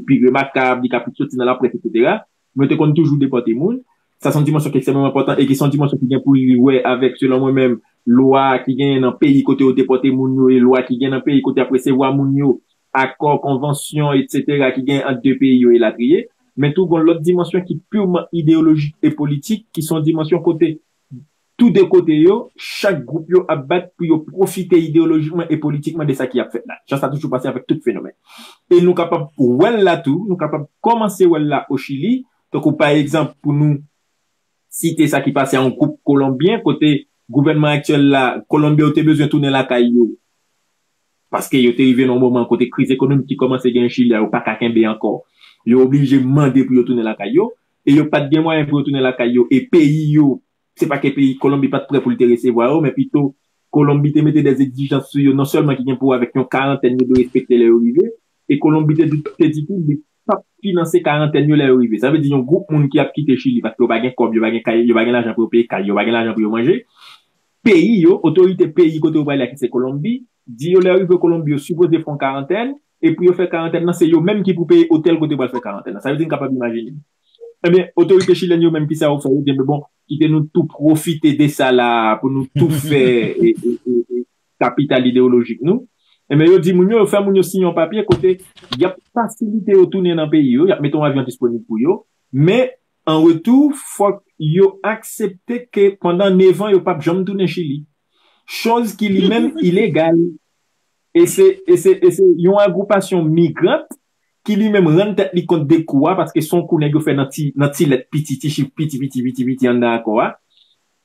pi remakab, li ka pi soti nan laprès, etsetera. Men yo te konn toujou depòte moun. Sa se yon dimansyon ki ekstrèmeman enpòtan e ki se yon dimansyon ki gen pou li wè avèk, selon mwen menm, lwa ki genyen nan peyi kote yo depòte moun yo e lwa ki gen nan peyi kote y ap resevwa moun yo, akò, konvansyon, etsetera, ki gen ant de peyi yo, elatriye. Men tou, gen lòt dimansyon ki piman ideyolojik e politik, ki se yon dimansyon kote tou de kote yo, chak gwoup yo ap bat pou yo pwofite ideyolojikman e politikman de sa ki ap fèt la. Jan sa toujou pase avèk tout fenomèn. E nou kapab wè l la tou, nou kapab kòmanse wè l la o Chili, tankou pa egzanp, pou nou site sa ki pase a yon gwoup kolonbyen, kote gouvènman aktyèl la, Kolonbyen yo te bezwen tounen lakay yo, paske yo te rive nan yon moman kote kriz ekonomik ki kòmanse gen Chili a, yo pa ka kenbe ankò. Yo oblije mande pou yo tounen lakay yo, e yo pa t gen mwayen pou yo tounen lakay yo, e peyi yo, se pa ke peyi Kolonbi pa t prè pou l te resevwa yo, men pito Kolonbi te mete de egzijans sou yo, non sèlman ki gen pou wè avèk yon karantèn yo dwe respekte lè yo rive, e Kolonbi te di, te di tou, li p ap finanse karantèn yo lè yo rive. Sa vle di yon gwoup moun ki ap kite Chili, paske yo pa gen kòb, yo pa gen kay, yo pa gen lajan pou yo peye kay, yo pa gen lajan pou yo manje, peyi yo, otorite peyi kote yo prale a ki se Kolonbi, di yo lè yo rive Kolonbi, yo sipoze fè yon karantèn, e pou yo fè karantèn nan, se yo menm ki pou peye otèl kote yo pral fè karantèn nan. Sa vle di n kapab imajine. Ebyen, otorite chilèn yo menm, kisa yo fè? Yo di, "Ebyen, bon, kite nou tou pwofite de sa la pou nou tou fè e, e, e, e, kapital ideyolojik nou." Ebyen, yo di moun yo, yo fè moun yo siyen yon papye kote y ap fasilite yo tounen nan peyi yo, y ap mete yon avyon disponib pou yo, men an retou, fòk yo aksepte ke pandan nèf an, yo p ap janm tounen Chili. Choz ki li menm ilegal. E se, e se, e se yon agwoupasyon migrant ki li menm rann tèt li kont de kou a, paske se yon kou nèg yo fè nan ti, nan ti lèt piti, ti chif piti, piti, piti, piti anndan akò a,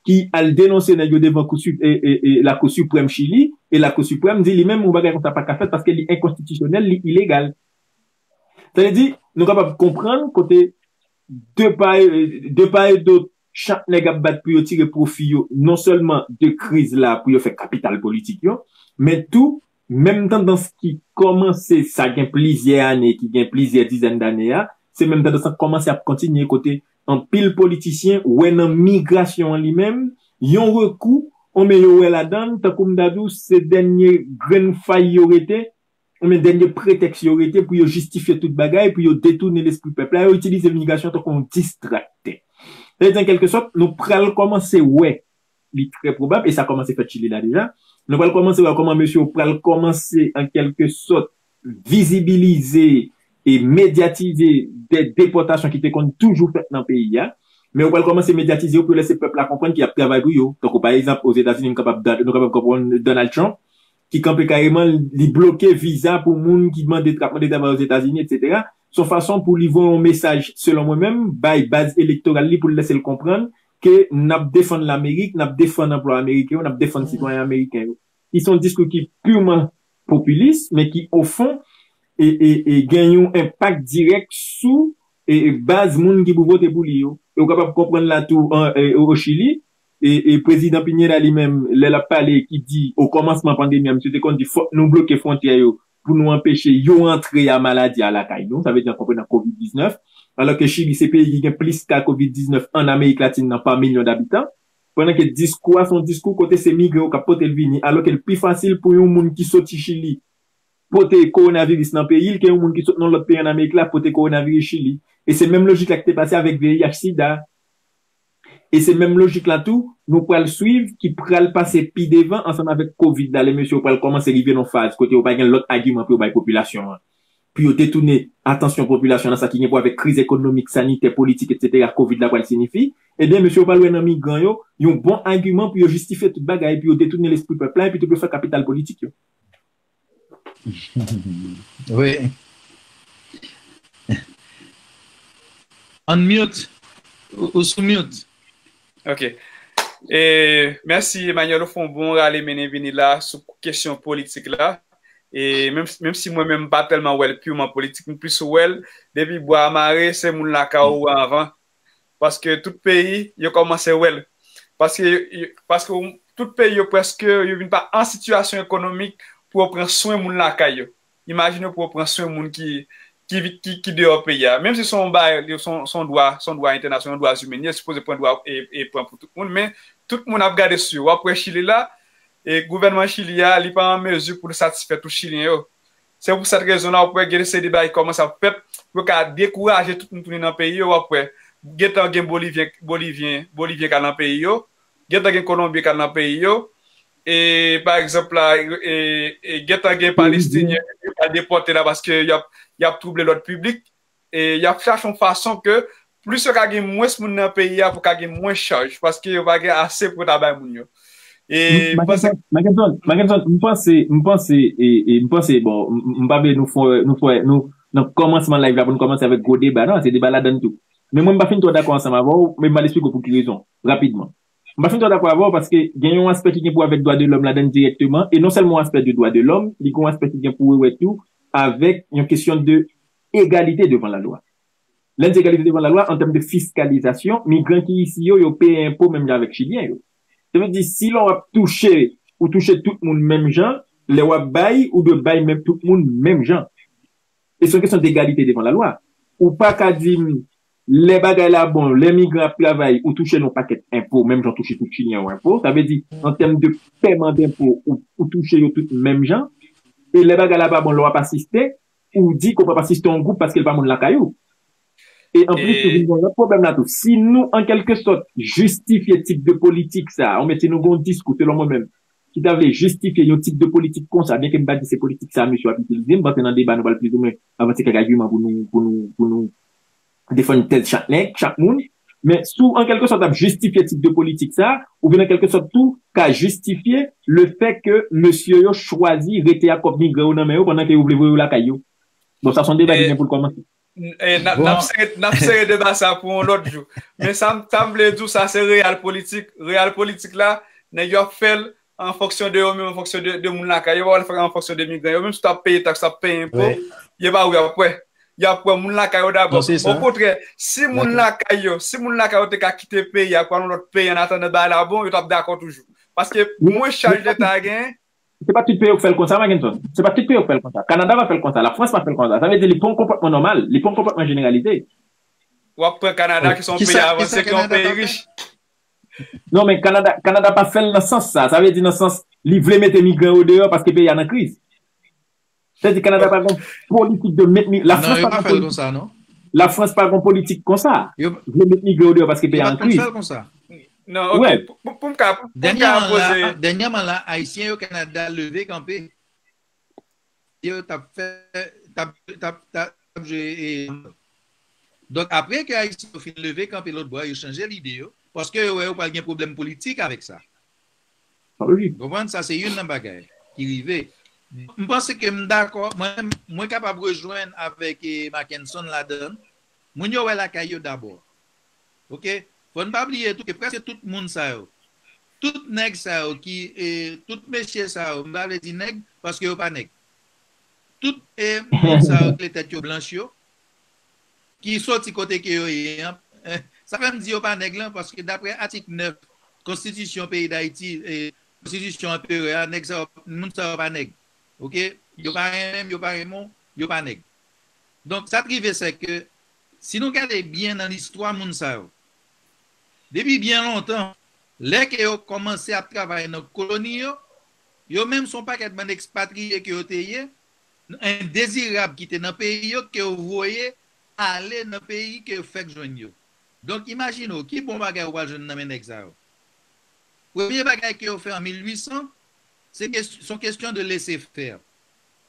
ki al denonse nèg yo devan kou, e, e, e, Lakou Siprèm Chili, e Lakou Siprèm di li menm yon bagay konsa pa ka fèt paske li enkonstitisyonèl, li ilegal. Sa vle di, nou kapab konprann kote de pa e, de pa e dot, chak nèg ap bat pou yo tire pwofi yo, non sèlman de kriz la pou yo fè kapital politik yo, men tou, menm tandans ki kòmanse, sa gen plizyè ane, ki gen plizyè dizèn dane a, se menm tandans lan k kòmanse ap kontinye kote anpil politisyen wè nan migrasyon an li menm yon rekou, men yo wè ladan l, tankou m ta di w, se dènye grenn fay yo rete, oubyen dènye pretèks yo rete pou yo jistifye tout bagay, pou yo detounen lespri pèp la, yo itilize migrasyon tankou yon distraktè. Sa vle di, an kèlke sòt, nou pral kòmanse wè, li trè pwobab, e sa kòmanse fèt Chili la deja, nou pral kòmanse wè kòman mesye yo pral kòmanse, an kèlke sòt, vizibilize e medyatize de depòtasyon ki te konn toujou fèt nan peyi a, men yo pral kòmanse medyatize yo pou yo lèse pèp la konprann ke y ap travay pou yo. Tankou pa egzanp, Ozetazini, nou kapab, nou kapab konprann Donald Trump, ki kanpe kareman, li bloke viza pou moun ki mande, k ap mande travay Ozetazini, etsetera. Se yon fason pou li voye yon mesaj, selon mwen menm, bay baz elektoral li pou l lèse l konprann ke n ap defann Lamerik, n ap defann anplwa ameriken yo, n ap defann sitwayen ameriken yo. Ki se yon diskou ki piman popilis, men ki, ofon, e, e, e gen yon enpak dirèk sou e, e baz moun ki pou vote pou li yo. E w kapab konprann la tou an, e, o Chili, e, e prezidan Piñera li menm, lè l ap pale, ki di, o kòmansman pandemi an, misye te konn di, "Fòk nou bloke fwontyè yo pou nou anpeche yo antre a maladi a lakay nou." Sa vle di, an konprenan kovid diznèf. Alò ke Chili se peyi ki gen plis ka kovid diznèf an Amerik Latin nan pa milyon dabitan. Pandan ke diskou a se yon diskou kote se migran yo k ap pote l vini, alò ke l pi fasil pou yon moun ki soti Chili pote kowonaviris nan peyi l ke yon moun ki sot nan lòt peyi ann Amerik la pote kowonaviris Chili. E se menm lojik la ki te pase avèk V I H sida. E se menm lojik la tou, nou pral swiv, ki pral pase pi devan ansanm avèk kovid la, lè mesye yo pral kòmanse rive nan faz kote yo pa gen lòt agiman pou yo bay popilasyon an. Pou yo detounen atansyon popilasyon nan sa ki gen pou avèk kriz ekonomik, sanitè, politik, etsetera, kovid la pral siyifi, ebyen, mesye yo pral wè nan migran yo yon bon agiman pou yo jistifye tout bagay, pou yo detounen lespri pèp la, epi tou pou yo fè kapital politik yo. Wi. Unmute. Ou, ou sou mute. Ok. E, mèsi, Emmanuel, ou fè yon bon rale mennen vini la sou kesyon politik la. E menm, menm si mwen menm m pa tèlman wè l piman politik, m plis wè l depi bwa a mare, se moun lakay ou anvan. Paske tout peyi, yo kòmanse wè l. Paske, yo- paske tout peyi, yo prèske, yo vin pa an sitiyasyon ekonomik pou yo pran swen moun lakay yo. Imajine w pou yo pran swen moun ki, ki, ki, ki deyò peyi a. Menm si se yon bagay, se yon, se yon dwa, se yon dwa entènasyonal, dwa imen, yo sipoze pran dwa e, e pran pou tout moun, men tout moun ap gade sou yo. W ap wè Chili la, e gouvènman Chili a, li pa an mezi pou l satisfè tout Chilyen yo. Se pou sèt rezon la, w ap wè gen de seri de bagay ki kòmanse ap fèt, pou yo ka dekouraje tout moun tounen nan peyi yo, w ap wè. Gentan gen Bolivyen, Bolivyen, Bolivyen k al nan peyi yo, gentan gen Kolonbyen k al nan peyi yo, e pa egzanp la, e, e gentan gen Palestinyen yo k al depòte la paske y ap, y ap twouble lòd piblik, e y ap chache yon fason ke plis yo ka gen mwens moun nan peyi a pou ka gen mwens chaj, paske yo pa gen ase pou yo ta bay moun yo. E m panse Mackenson, Mackenson, Mackenson, m panse, m panse, e, e, m panse, bon, m m pa vle nou fè, nou fè, nou, nan kòmansman live la pou nou kòmanse avèk gwo deba, non, se deba ladann tou. Men mwen, m pa fin twò dakò ansanm avè w, men m al esplike w pou ki rezon, rapidman. M pa fin twò dakò avè w paske gen yon aspè ki gen pou avèk dwa de lòm ladann dirèkteman, e non sèlman yon aspè de dwa de lòm, li gen yon aspè ki gen pou wè tou avèk yon kesyon de egalite devan lalwa. Lè n di egalite devan lalwa, an tèm de fiskalizasyon, migran ki isi yo, yo peye enpo menm jan avèk Chilyen yo. Sa vle di, si lè w ap touche, ou touche tout moun menm jan, lè w ap bay, ou dwe bay menm tout moun menm jan. E se yon kesyon degalite devan lalwa. Ou pa ka di m, lè bagay la bon, lè migran ap travay, ou touche l yon pakèt enpo, menm jan w touche tout Chilyen yo enpo. Sa vle di, an tèm de pèman denpo, ou, ou touche yo tout menm jan. E lè bagay la pa bon, lè w ap asiste, ou di ke w p ap asiste yon gwoup paske l pa moun lakay ou. E anplis, tou vin gen yon lòt pwoblèm la tou. Si nou, an kèlke sòt, jistifye tip de politik sa a, oubyen si nou gen yon diskou, selon mwen menm, ki ta vle jistifye yon tip de politik konsa, byenke m pa di se politik sa a misye ap itilize, m panse nan deba nou pral plizoumwen avanse kèk agiman pou nou, pou nou, pou nou defann tèz chak nèg, chak moun. Men si w, an kèlke sòt, ap jistifye tip de politik sa a, ou vin an kèlke sòt tou ka jistifye le fè ke mesye yo chwazi rete ak kòb migran yo nan men yo pandan ke yo vle voye yo lakay yo. Bon, sa se yon deba ki gen pou l kòmanse. E, n ap, n ap sere, n ap sere deba sa pou yon lòt jou. Men sa, m- sa m vle di w, sa se real politik. Real politik la, nèg yo ap fè l an fonksyon de yo menm, an fonksyon de, de moun lakay yo, yo pa wè l fè an fonksyon de migran yo. Menm si w t ap peye taks, w ap peye enpo, yo pa wè, y ap wè. Y ap wè moun lakay yo dabò. Okontrè, si moun lakay yo, si moun lakay yo te ka kite peyi a pou al yon lòt peyi annatandan bagay la bon, yo t ap dakò toujou. Paske mwens chaj Leta a genyen, Se pa tout peyi yo k fè l konsa, Mackenson. Se pa tout peyi yo k fè l konsa. Kanada pa fè l konsa. Lafrans pa fè l konsa. Sa vle di li pa yon konpòtman nòmal. Li pa yon konpòtman jeneralize. W ap pran Kanada ki se yon peyi avan, se ki yon peyi rich. Non, men Kanada, Kanada pa fè l nan sans sa. Sa vle di nan sans, li vle mete migran yo deyò paske peyi a nan kriz. Sa vle di Kanada pa gen politik de met mi, Lafrans pa gen politik. Lafrans pa gen politik konsa. Vle met migran yo deyò paske peyi a an kriz. Non, ok. Pou, pou, pou m ka, pou m ka poze. Dènyèman la, Ayisyen yo Kanada leve kanpe. Yo t ap fè, t ap, t ap, t ap jwe. Donk, apre ke Ayisyen yo fin leve kanpe lòt bò, yo chanje lide yo. Paske yo wè yo pral gen pwoblèm politik avèk sa. Konprann? Sa se youn nan bagay ki rive. M panse ke m dakò, mwen, mwen kapab rejwenn avèk e, Mackenson ladan l. Moun yo wè lakay yo dabò. Oke? Fò n pa bliye tou ke prèske tout moun sa yo, tout nèg sa yo ki, e, tout mesye sa yo, m pa vle di nèg, paske yo pa nèg. Tout e, moun sa yo ki tèt yo blanch yo, ki soti kote ke yo ye an, e, sa fè m di yo pa nèg lan, paske daprè atik nèf konstitisyon peyi Dayiti, e, konstitisyon anperè a, nèg sa yo, moun sa yo pa nèg. Oke? Yo pa renmen m, yo pa renmen w, yo pa nèg. Donk, sa t rive, se ke, si nou gade byen nan listwa moun sa yo, depi byen lontan, lè ke yo kòmanse ap travay nan koloni yo, yo menm se yon pakèt bann ekspatriye ke yo te ye, endezirab ki te nan peyi yo, ke yo voye ale nan peyi ke yo fèk jwenn yo. Donk, imajine w, ki bon bagay ou pral jwenn nan men nèg sa yo? Premye bagay ke yo fè an mil uit san, se kes- se yon kesyon de laissez-faire.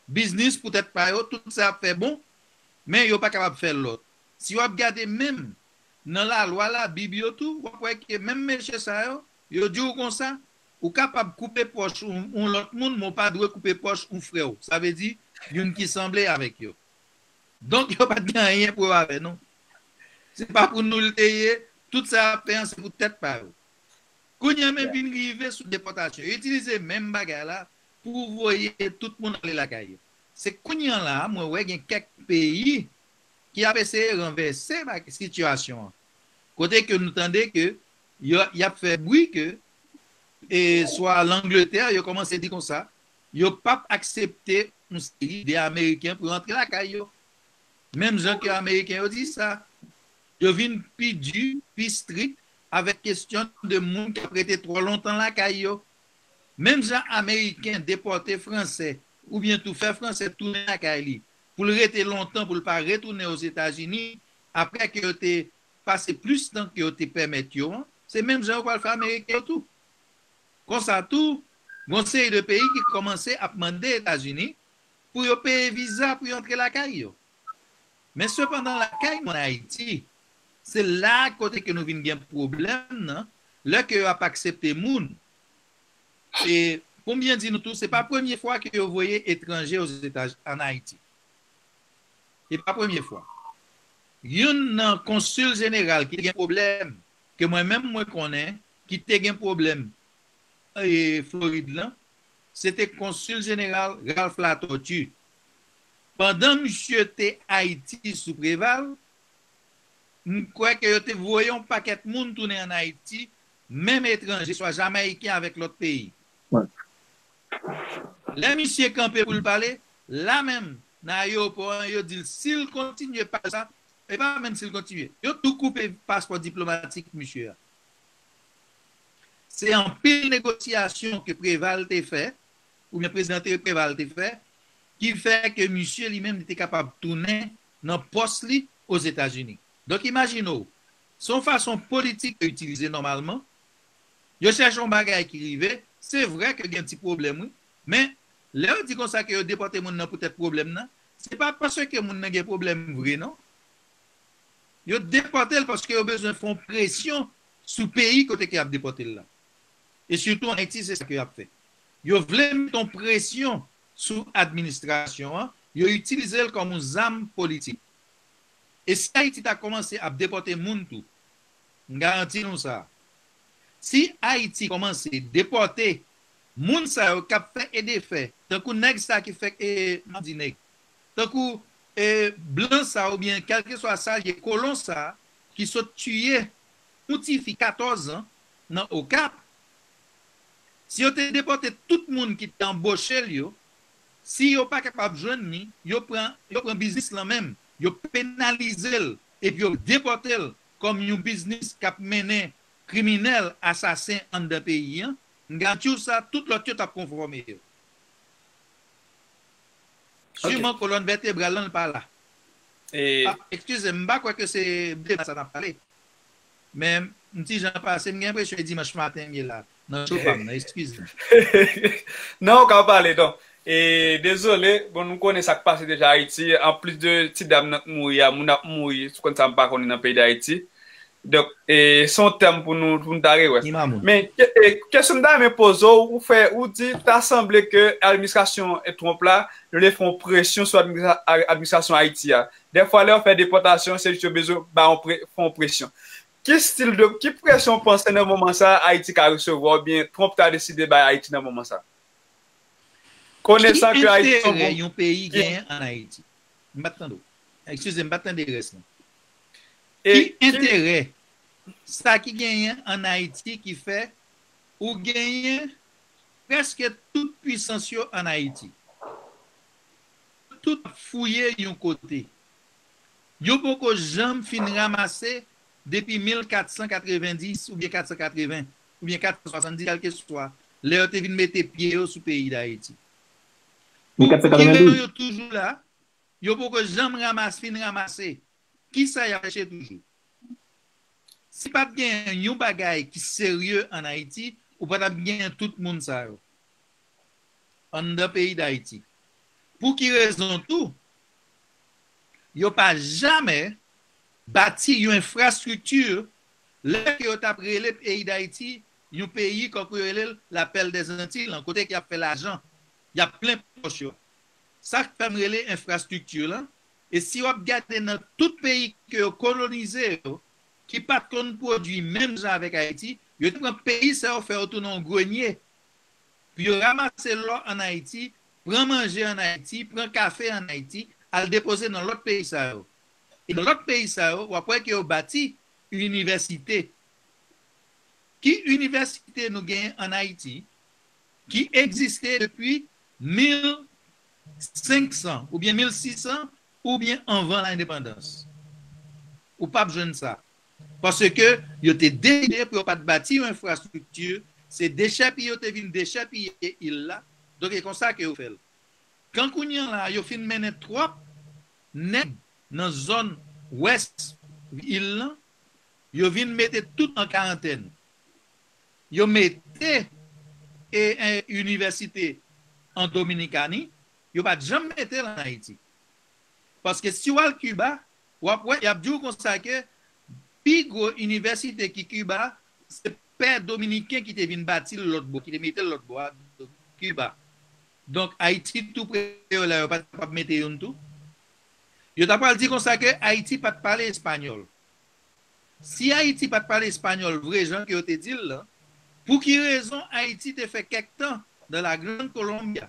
Biznis pou tèt pa yo, tout sa y ap fè bon, men yo pa kapab fè lòt. Si w ap gade menm nan lalwa Labib yo tou, w ap wè ke menm mesye sa yo, yo di w konsa, ou kapab koupe pòch yon, yon lòt moun, men w pa dwe koupe pòch yon frè w. Sa vle di, youn ki sanble avèk yo. Donk, yo pa t gen anyen pou yo avè nou. Se pa pou nou l te ye, tout sa y ap fè an, se pou tèt pa yo. Kounye a menm vin rive sou depòtasyon. Yo itilize menm bagay la pou voye tout moun ale lakay yo. Se kounye a la, mwen wè gen kèk peyi ki ap eseye ranvèse bag- sitiyasyon an. Kote ke nou tande ke yo, y ap fè bri ke, e, swa Langletè, yo kòmanse di konsa, yo p ap aksepte yon seri de Ameriken pou yo antre lakay yo. Menm jan ke Ameriken yo di sa, yo vin pi di, pi strik avèk kesyon de moun k ap rete twò lontan lakay yo. Menm jan Ameriken depòte Fransè, oubyen tou fè Fransè tounen lakay li, pou l rete lontan, pou l pa retounen Ozetazini, apre ke yo te pase plis tan ke yo te pèmèt yo an, se menm jan yo pral fè Ameriken yo tou. Konsa tou, gon seri de peyi ki kòmanse ap mande Etazini pou yo peye viza pou yo antre lakay yo. Men sepandan, lakay nou an Ayiti, se la kote ke nou vin gen pwoblèm nan, lè ke yo ap aksepte moun. E pou m byen di nou tou, se pa premye fwa ke yo voye etranje Ozetazini, an Ayiti. E pa premye fwa. Youn nan konsil jeneral ki te gen pwoblèm, ke mwen menm mwen konnen, ki te gen pwoblèm, e, Florid lan, se te konsil jeneral Ralph Latortue. Pandan misye te Ayiti sou Preval, m kwè ke yo te voye yon pakèt moun tounen an Ayiti, menm etranje, swa Jamayiken avèk lòt peyi. Lè misye kanpe pou l pale, la menm, nan ayewopò an, yo di l si l kontinye pale sa, e pa menm si l kontinye, yo tou koupe paspò diplomatik misye a. Se anpil negosyasyon ke Preval te fè, oubyen prezidan Preval te fè, ki fè ke misye li menm li te kapab tounen nan pòs li Ozetazini. Donk, imajine w, se yon fason politik yo itilize nòmalman. Yo chèche yon bagay ki rive, se vre ke gen ti pwoblèm, wi, men lè yo di konsa ke yo depòte moun nan poutèt pwoblèm nan, se pa paske moun nan gen pwoblèm vre, non. Yo depòte l paske yo bezwen fè yon presyon sou peyi kote ke y ap depòte l la. E sitou an Ayiti, se sa ke y ap fè. Yo vle mete yon presyon sou administrasyon an, yo itilize l kòm yon zam politik. E si Ayiti ta kòmanse ap depòte moun tou, m garanti nou sa. Si Ayiti kòmanse depòte moun sa yo k ap fè e defè, tankou nèg sa ki fè, e, m ap di nèg, tankou, e, blan sa oubyen kèlkeswa sa l ye, kolon sa ki sot tiye yon tifi katòz an nan Okap, si yo te depòte tout moun ki te anboche l yo, si yo pa kapab jwenn li, yo pran, yo pran biznis lan menm, yo penalize l, epi yo depòte l kòm yon biznis k ap mennen kriminèl, asasen anndan peyi an, m garanti w sa, tout lòt yo t ap konfòme yo. Siman kolòn vètebral lan pa la. E, ah, eskize m, m pa kwè ke se de sa n ap pale. Men, m ti jan pase, m gen enpresyon e dimanch maten m ye la, nan cho pa m nan, eskize m. Non, ou ka pale, donk. E, dezole, bon, nou konnen sa k pase deja Ayiti, anplis de ti dam nan k mouri a, moun ap mouri, sou konn sa m pa konnen nan peyi Dayiti. Donk, e, se yon tèm pou nou, pou nou ta rewè. Men, ke- e, kesyon m ta renmen poze w, ou fè, ou di, ta sanble ke administrasyon Trump la, yo vle fè yon presyon sou administra- a- administrasyon Ayiti a. Dèfwa, lè yo fè depòtasyon, se jis yo bezwen ba yon pre- fè yon presyon. Ki stil de, ki presyon w panse nan moman sa a Ayiti ka resevwa, oubyen Trump ta deside bay Ayiti nan moman sa a? Konesan ke Ayiti se yon enterè yon peyi genyen ann Ayiti? M pa t tande w. Eskize m, m pa t tande rès lan. Ki enterè sa ki genyen ann Ayiti ki fè ou genyen prèske tout pwisans yo ann Ayiti? Tout ap fouye yon kote. Yo poko janm fin ranmase depi mil kat san katrevenndis oubyen kat san katreven, oubyen kat san swasanndis, kèlkeswa lè yo te vin mete pye yo sou peyi Dayiti. Tout kimen yo toujou la, yo poko janm ranmase, fin ranmase. Kisa y ap chèche toujou? Si pa t gen yon bagay ki serye ann Ayiti, ou pa t ap gen tout moun sa yo anndan peyi Dayiti. Pou ki rezon tou? Yo pa jamè bati yon enfrastrikti lè ke yo t ap rele peyi Dayiti yon peyi, kòk yo rele l la Perle des Antilles lan, kote ke y ap fè lajan, y ap plen pòch yo. Sa k fè m rele enfrastrikti lan, e si w ap gade nan tout peyi ke yo kolonize yo, ki pa t konn pwodui menm jan avèk Ayiti, yo te pran peyi sa yo, fè yo tounen yon grenye. Pou yo ranmase lò ann Ayiti, pran manje ann Ayiti, pran kafe ann Ayiti, al depoze nan lòt peyi sa yo. E nan lòt peyi sa yo, w ap wè ke yo bati inivèsite. Ki inivèsite nou genyen ann Ayiti ki egziste depi mil senk san oubyen mil sis san oubyen anvan lendepandans? Ou p ap jwenn sa. Paske yo te deside pou yo pa t bati yon enfrastrikti, se dechèpiye yo te vin dechèpiye il la. Donk, e konsa ke yo fè l. Kan kounye a la, yo fin mennen twòp nèg nan zòn wès il lan, yo vin mete tout an karantèn. Yo mete e, e inivèsite an Dominikani, yo pa t janm mete l ann Ayiti. Paske si w al Kiba, w ap wè, y ap di w konsa ke pi gwo inivèsite ki Kiba, se pè dominiken ki te vin bati l lòt bò, ki te mete l lòt bò a, Kiba. Donk, Ayiti tou pre yo la, yo pa t kapab mete youn tou. Yo ta pral di konsa ke Ayiti pa t pale espanyòl. Si Ayiti pa t pale espanyòl vre jan ke yo te di l lan, pou ki rezon Ayiti te fè kèk tan dans la Grande Colombia?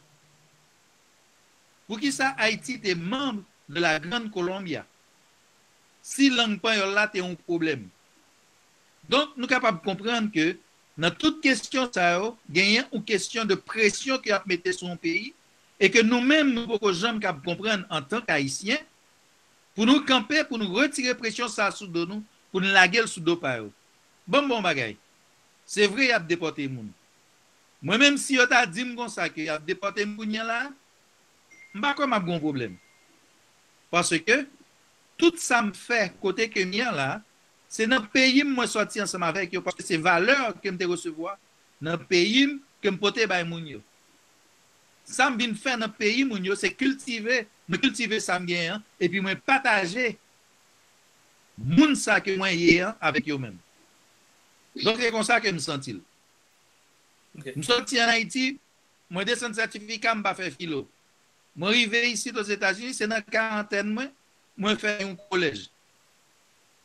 Poukisa Ayiti te manm de la Grande Colombia si lang panyòl la te yon pwoblèm? Donk, nou kapab konprann ke nan tout kesyon sa yo, genyen yon kesyon de presyon ke y ap mete sou yon peyi e ke nou menm, nou poko janm kab konprann antank Ayisyen, pou nou kanpe, pou nou retire presyon sa a sou do nou, pou nou lage l sou do pa yo. Ban m ba w yon bagay. Se vre, y ap depòte moun. Mwen menm, si yo ta di m konsa ke y ap depòte m kounye a la, m pa kwè m ap gen yon pwoblèm. Paske tout sa m fè kote ke m ye a la, se nan peyi m mwen sòti ansanm avèk yo, paske se valè ke m te resevwa nan peyi m ke m pote bay moun yo. Sa m vin fè nan peyi moun yo, se kiltive, mwen kiltive sa m genyen an, epi mwen pataje moun sa ke mwen ye an avèk yo menm. Donk, se konsa ke m santi l. M sòti ann Ayiti, mwen desann sètifika, m pa fè filo. Mwen rive isit Ozetazini, se nan karantèn mwen, mwen fè yon kolèj.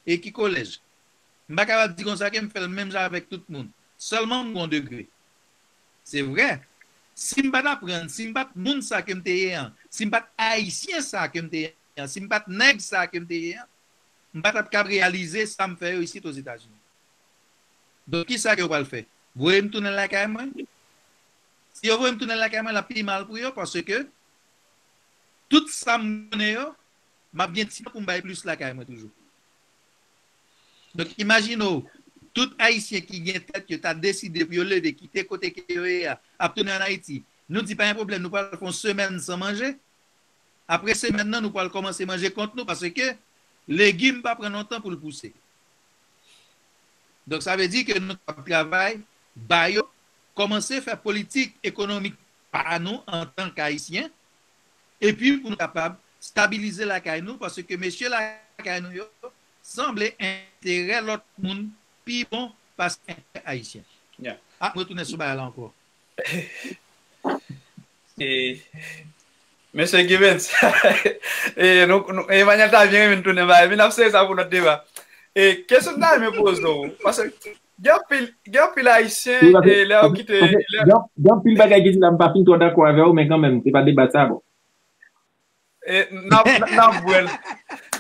E ki kolèj? M pa kapab di konsa ke m fè l menm jan avèk tout moun. Sèlman m gon degre. Se vre, si m pa t aprann, si m pa t moun sa ke m te ye an, si m pa t Ayisyen sa ke m te ye an, si m pa t nèg sa ke m te ye an, m pa t ap kab reyalize sa m fè yo isit Ozetazini. Donk, kisa ke yo pral fè? Voye m tounen lakay mwen? Si yo voye m tounen lakay mwen, l ap pi mal pou yo, paske tout sa m konnen yo, m ap gen ti tan pou m bay plis lakay mwen toujou. Donk, imajine w, tout Ayisyen ki gen tèt yo ta deside pou yo leve, kite kote ke yo ye a, ap tounen ann Ayiti. Nou di, pa gen pwoblèm, nou pral fè yon semèn san manje. Apre semèn nan, nou pral kòmanse manje kont nou, paske legim pa pran lontan pou l pouse. Donk, sa vle di ke nou kapab travay, ba yo, kòmanse fè politik ekonomik pa nou antank Ayisyen, epi pou nou kapab stabilize lakay nou, paske mesye lakay nou yo sanble enterè lòt moun pi bon pase enterè Ayisyen. Yeah. A, m retounen sou bagay la ankò. E, Mesye Givens, e, nou, nou, Emmanuel ta byen renmen tounen ba, epi n ap sere sa pou lòt deba. E, kesyon ta renmen poze w, paske gen anpil, gen anpil Ayisyen, e, lè yo kite, lè... Gen anpil bagay ki di la, m pa fin twò dakò avè w, men kanmenm, se pa deba sa, bon. E, n ap, n ap bwè l,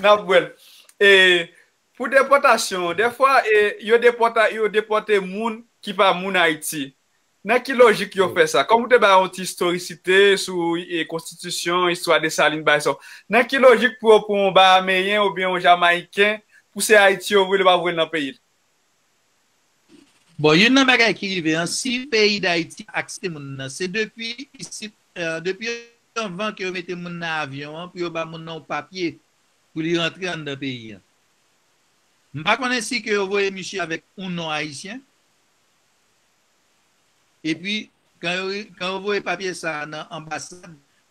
n ap bwè l. E, pou depòtasyon, dèfwa, e, yo depòte, yo depòte moun ki pa moun Ayiti. Nan ki lojik yo fè sa? Kòm ou te bay yon ti istorisite sou e, konstitisyon, istwa Desalin, bagay sa yo. Nan ki lojik pou yo pran yon Bahameyen oubyen yon Jamayiken, pou se Ayiti yo vre, yo pa voye l nan peyi l? Bon, youn nan bagay ki rive an, si peyi Dayiti aksepte moun nan, se depi isit, e, depi anvan ke yo mete moun nan avyon an, pou yo ba moun nan yon papye pou li rantre anndan peyi an. M pa konnen si ke yo voye misye avèk yon non ayisyen. Epi, kan yo, kan yo voye papye sa a nan anbasad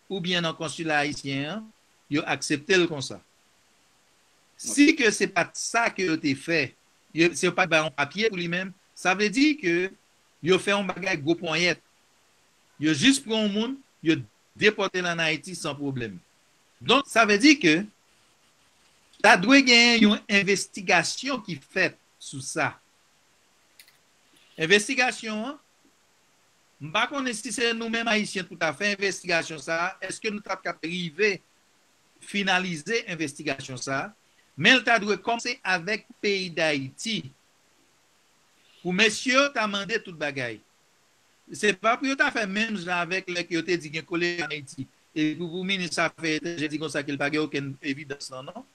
oubyen nan konsila ayisyen an, yo aksepte l konsa. Si ke se pa t sa ke yo te fè, yo, se yo pa t bay yon papye pou li menm, sa vle di ke yo fè yon bagay gwo ponyèt. Yo jis pran yon moun, yo depòte l ann Ayiti san pwoblèm. Donk, sa vle di ke ta dwe genyen yon envestigasyon ki fèt sou sa. Envestigasyon an, m pa konnen si se nou menm Ayisyen pou ta fè envestigasyon sa a, èske nou t ap ka rive finalize envestigasyon sa a, men l ta dwe kòmanse avèk peyi Dayiti. Pou mesye yo ta mande tout bagay. Se pa pou yo ta fè menm jan avèk lè ke yo te di gen kolera ann Ayiti. Epi pou minis afè etranjè di konsa ke l pa gen okenn evidans lan, non.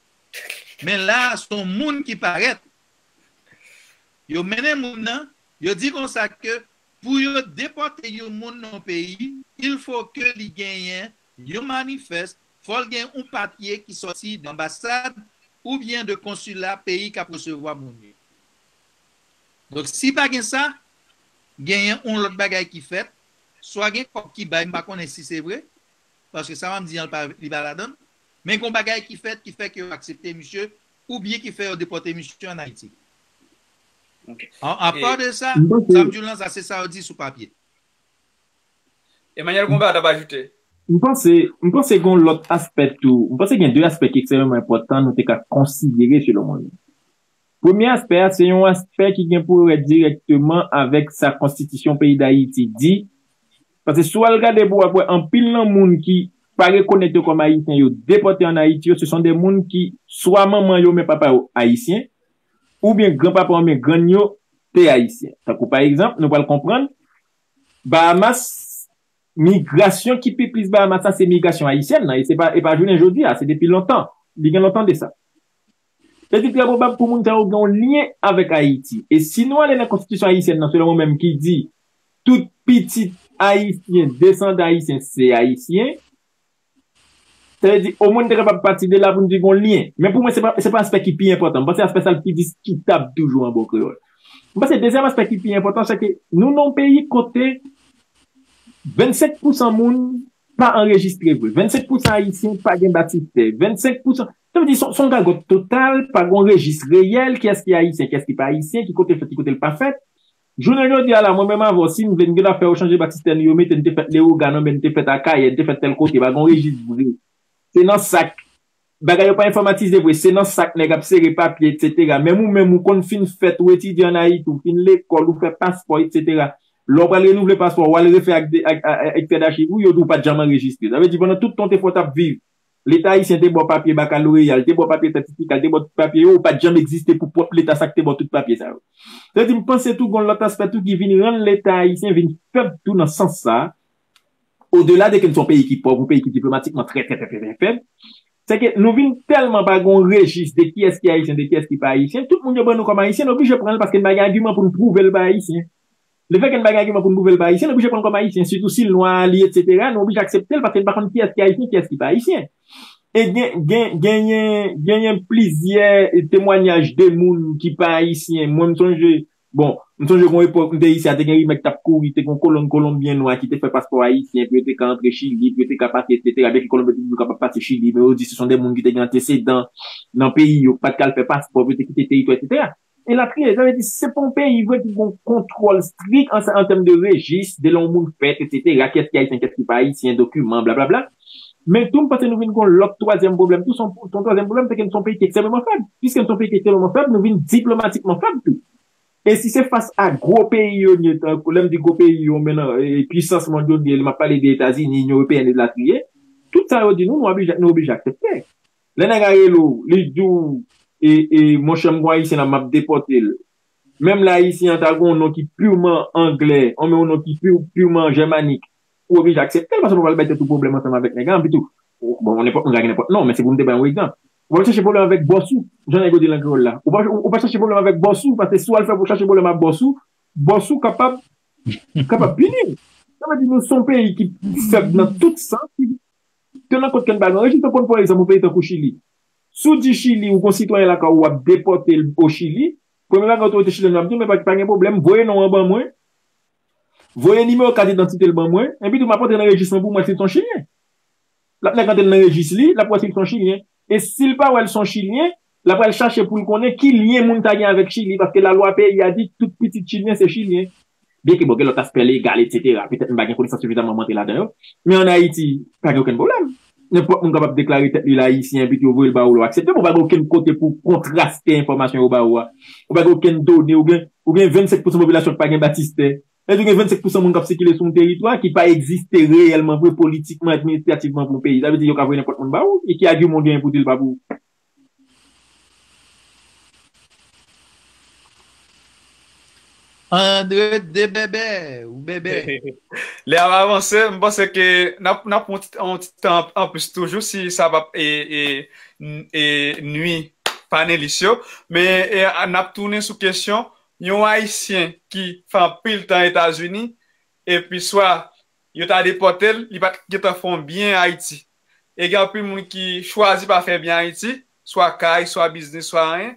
Men la a, se yon moun ki parèt. Yo mennen moun nan, yo di konsa ke pou yo depòte yon moun nan yon peyi, il faut que li genyen yon manifès, fò l gen yon papye ki sòti de anbasad oubyen de konsila peyi k ap resevwa moun yo. Donk, si pa gen sa, genyen yon lòt bagay ki fèt, swa gen kòb ki bay, m pa konnen si se vre, paske sa m ap di an, li pa, li pa ladan l, men gen yon bagay ki fèt ki fè ke yo aksepte misye, oubyen ki fè yo depòte misye ann Ayiti. Ok. An, apa E de sa, M panse, sa m di w lan, sa se sa yo di sou papye. Emmanuel Gonba t ap ajoute. m panse, m panse gen yon lòt aspè tou. M panse gen de aspè ki ekstrèmeman enpòtan nou te ka konsidere selon mwen menm. Premye aspè a, se yon aspè ki gen pou wè dirèkteman avèk sa konstitisyon peyi Dayiti di. Paske si w al gade pou w ap wè anpil nan moun ki pa rekonèt yo kòm ayisyen, yo depòte ann Ayiti yo, se son de moun ki swa manman yo men papa yo ayisyen, oubyen granpapa oubyen grann yo te ayisyen. Tankou pa egzanp, nou pral konprann, Bahamas, migrasyon ki pi plis Bahamas la, se migrasyon ayisyèn nan, e se pa, e pa jounen jodi a, se depi lontan, li gen lontan de sa. Se di trè pwobab pou moun sa yo gen yon lyen avèk Ayiti. E si nou ale nan konstitisyon ayisyèn nan, selon mwen menm ki di, tout pitit ayisyen, desandan ayisyen, se ayisyen, sa vle di, omwen te kapab pati de la pou n di gen yon lyen. Men pou mwen, se pa, se pa aspè ki pi enpòtan. M panse aspè sa l pi diskitab toujou an bon kreyòl. M panse dezyèm aspè ki pi enpòtan, se ke nou nan yon peyi kote vennsenk pousan moun pa anrejistre vre. Vennsenk pousan ayisyen pa gen batistè. Vennsenk pousan, sa vle di, se yon, se yon gagòt total, pa gen yon rejis reyèl, kiyès ki ayisyen, kiyès ki pa ayisyen, ki kote l fèt, ki kote l pa fèt. Jounen jodi a la, mwen menm avè w, si n vle, n gen dwa fè yo chanje batistè nou, yo mete n te fèt Leyogàn, oubyen n te fèt Akayè, n te fèt tèl kote, pa gen yon rejis vre. Se nan sak. Bagay yo pa enfòmatize vre, se nan sak nèg ap sere papye, etsetera. Menm ou menm, ou konn fin fèt, ou etidye ann Ayiti, ou fin lekòl, ou fè paspò, etsetera. Lè w pral renouvle paspò, w al refè ak, ak, ak, ak ekstrè dachiv ou, yo di w pa t janm anrejistre. Sa vle di, pandan tout tan w te fè w t ap viv, Leta ayisyen te ba w papye bakaloreya, l te ba w papye sètifika, l te ba w tout papye yo, ou pa t janm egziste pou pwòp Leta sa k te ba w tout papye sa yo. Sa vle di, m panse tou, gen yon lòt aspè tou ki vin rann Leta ayisyen vin fèb tou nan sans sa, odela de ke n se yon peyi ki pòv, yon peyi ki diplomatikman trè, trè, trè, trè, trè fèb, se ke nou vin tèlman pa gen yon rejis de kiyès ki ayisyen, de kiyès ki pa ayisyen, tout moun yo ban nou kòm ayisyen, nou oblije pran l paske n pa gen agiman pou n pwouve l pa ayisyen. Lefètke n pa gen agiman pou n pwouve l pa ayisyen, nou oblije pran l kòm ayisyen, sitou si l nwa li, etsetera, nou oblije aksepte l paske n pa konn kiyès ki ayisyen, kiyès ki pa ayisyen. E gen, gen, genyen, genyen plizyè temwanyaj de moun ki pa ayisyen. Mwen, m sonje, bon, m sonje gen yon epòk, m te isi a, te gen rimè ki t ap kouri, te gen yon kolon kolonbyen nwa ki te fè paspò ayisyen, pou yo te ka antre Chili, pou yo te ka pase, etsetera. Byenke Kolonbyen te toujou kapab pase Chili, men yo di se son de moun ki te gen antesedan nan peyi yo, ki pa t ka al fè paspò, pou yo te kite teritwa, etsetera. Elatriye. Sa vle di, se pa yon peyi vre ki gen yon kontwòl strik an, an tèm de rejis, de lè yon moun fèt, etsetera, kiyès ki ayisyen, kiyès ki pa ayisyen, dokiman, blablabla. Men tou, m panse nou vin gen yon lòt twazyèm pwoblèm tou, se yon, se yon twazyèm pwoblèm, se ke n se yon peyi ki ekstrèmeman fèb. Piske n se yon peyi ki ekstrèmeman fèb, nou vin diplomatikman fèb tou. E si se fas a gwo peyi yo n ye, tankou lè m di gwo peyi yo, men nan, e, pisans mondyal, m ap pale de Etazini, Inyon Ewopeyèn, elatriye, tout sa yo di nou, nou oblije, nou oblije aksepte. Lè nèg la rele w, li di w, e, e, monchè, m gon Ayisyen la, m ap depòte l. Menm lè Ayisyen an ta gen yon non ki piman anglè, oubyen yon non ki pi, piman jèmanik, ou oblije aksepte l, paske w pral bay tèt ou pwoblèm ansanm avèk nèg la. Anpi tou, bon, nenpòt moun ka gen nenpòt non, men se pou m te bay yon egzanp. Ou pral chache pwoblèm avèk bòs ou, jan nèg yo di l an kreyòl la. Ou pa, ou pa chache pwoblèm avèk bòs ou, paske si w al fè pou chache pwoblèm ak bòs ou, bòs ou kapab, kapab pini w. Sa vle di nou se yon peyi ki fèb nan tout sans, ki te nan kot ke n pa gen rejis. Ou konn pran egzanp yon peyi tankou Chili. Si w di Chili, ou gon sitwayen lakay ou, w ap depòte l o Chili, premye bagay otorite chilyèn yo ap di w, men pa, pa gen pwoblèm, voye non an ban mwen, voye nimewo kat idantite l ban mwen, epi tou m ap antre nan rejis lan pou m wè si l se yon Chilyen. L ap nèk antre nan rejis li, l ap wè si l se yon Chilyen. E si l pa wè l se yon Chilyen, l ap al chache pou l konnen ki lyen moun sa gen avèk Chili, paske lalwa peyi a di tout pitit Chilyen se Chilyen. Byenke, bon, gen lòt aspè legal, etsetera. Petèt m pa gen konesans sifizamman pou m antre ladan yo. Men ann Ayiti, pa gen okenn pwoblèm. Nenpòt moun kapab deklare tèt li l Ayisyen, epi yo voye l ba ou, lè w aksepte. Bon, ou pa gen okenn kote pou w kontraste enfòmasyon yo ba ou a. Ou pa gen okenn done, ou gen, ou gen vennsenk pousan popilasyon ki pa gen batistè. Sa vle di ou gen vennsenk pousan moun k ap sikile sou yon teritwa ki pa egziste reyèlman vre politikman, administrativman pou yon peyi. Sa vle di yo ka voye nenpòt moun ba ou, e ki agiman w genyen pou di l pa pou ou? Andre de bèbè, ou bèbè. Lè ap avanse, m panse ke n ap, n ap pran yon ti, yon ti tan anplis toujou si sa p ap e, e, e, nwi panelis yo. Men e, n ap tounen sou kesyon yon Ayisyen ki fè anpil tan Etazini, epi swa yo ta depòte l, li pa t gentan fè yon byen Ayiti. E gen anpil moun ki chwazi pa fè byen Ayiti, swa kay, swa biznis, swa anyen,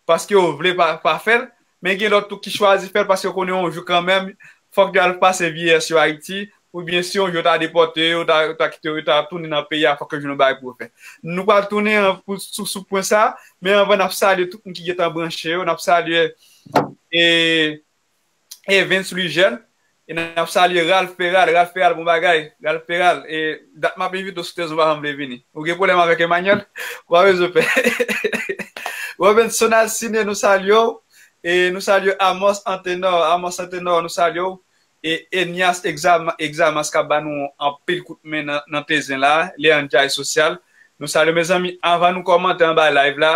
paske yo vle pa, pa fè l. Men gen lòt tou ki chwazi fè l paske yo konnen yon jou kanmenm, fòk yo al pase vyeyès yo Ayiti, oubyen si yon jou yo ta depòte yo, yo ta, yo ta kite yo, yo ta tounen nan peyi a, fòk yo jwenn yon bagay pou yo fè. Nou pral tounen an, pou, sou, sou pwen sa, men anvan n ap salye tout moun ki gentan branche yo, n ap salye e, Evens Louis Jeune, e n ap salye Ralph Peral, Ralph Peral bon bagay, Ralph Peral, e dat m ap envite w sou Tezon pa janm vle vini. Ou gen pwoblèm avèk Emmanuel? Ou pa bezwen pè. Robinson Alcine, nou salye w, e nou salye Amos Antenor, Amos Antenor, nou salye w, e Enias Exam, Examas k ap ba nou anpil kout men nan, nan Tezen la, Leandja e Sosyal. Nou salye w, mezanmi, anvan nou kòmante anba live la,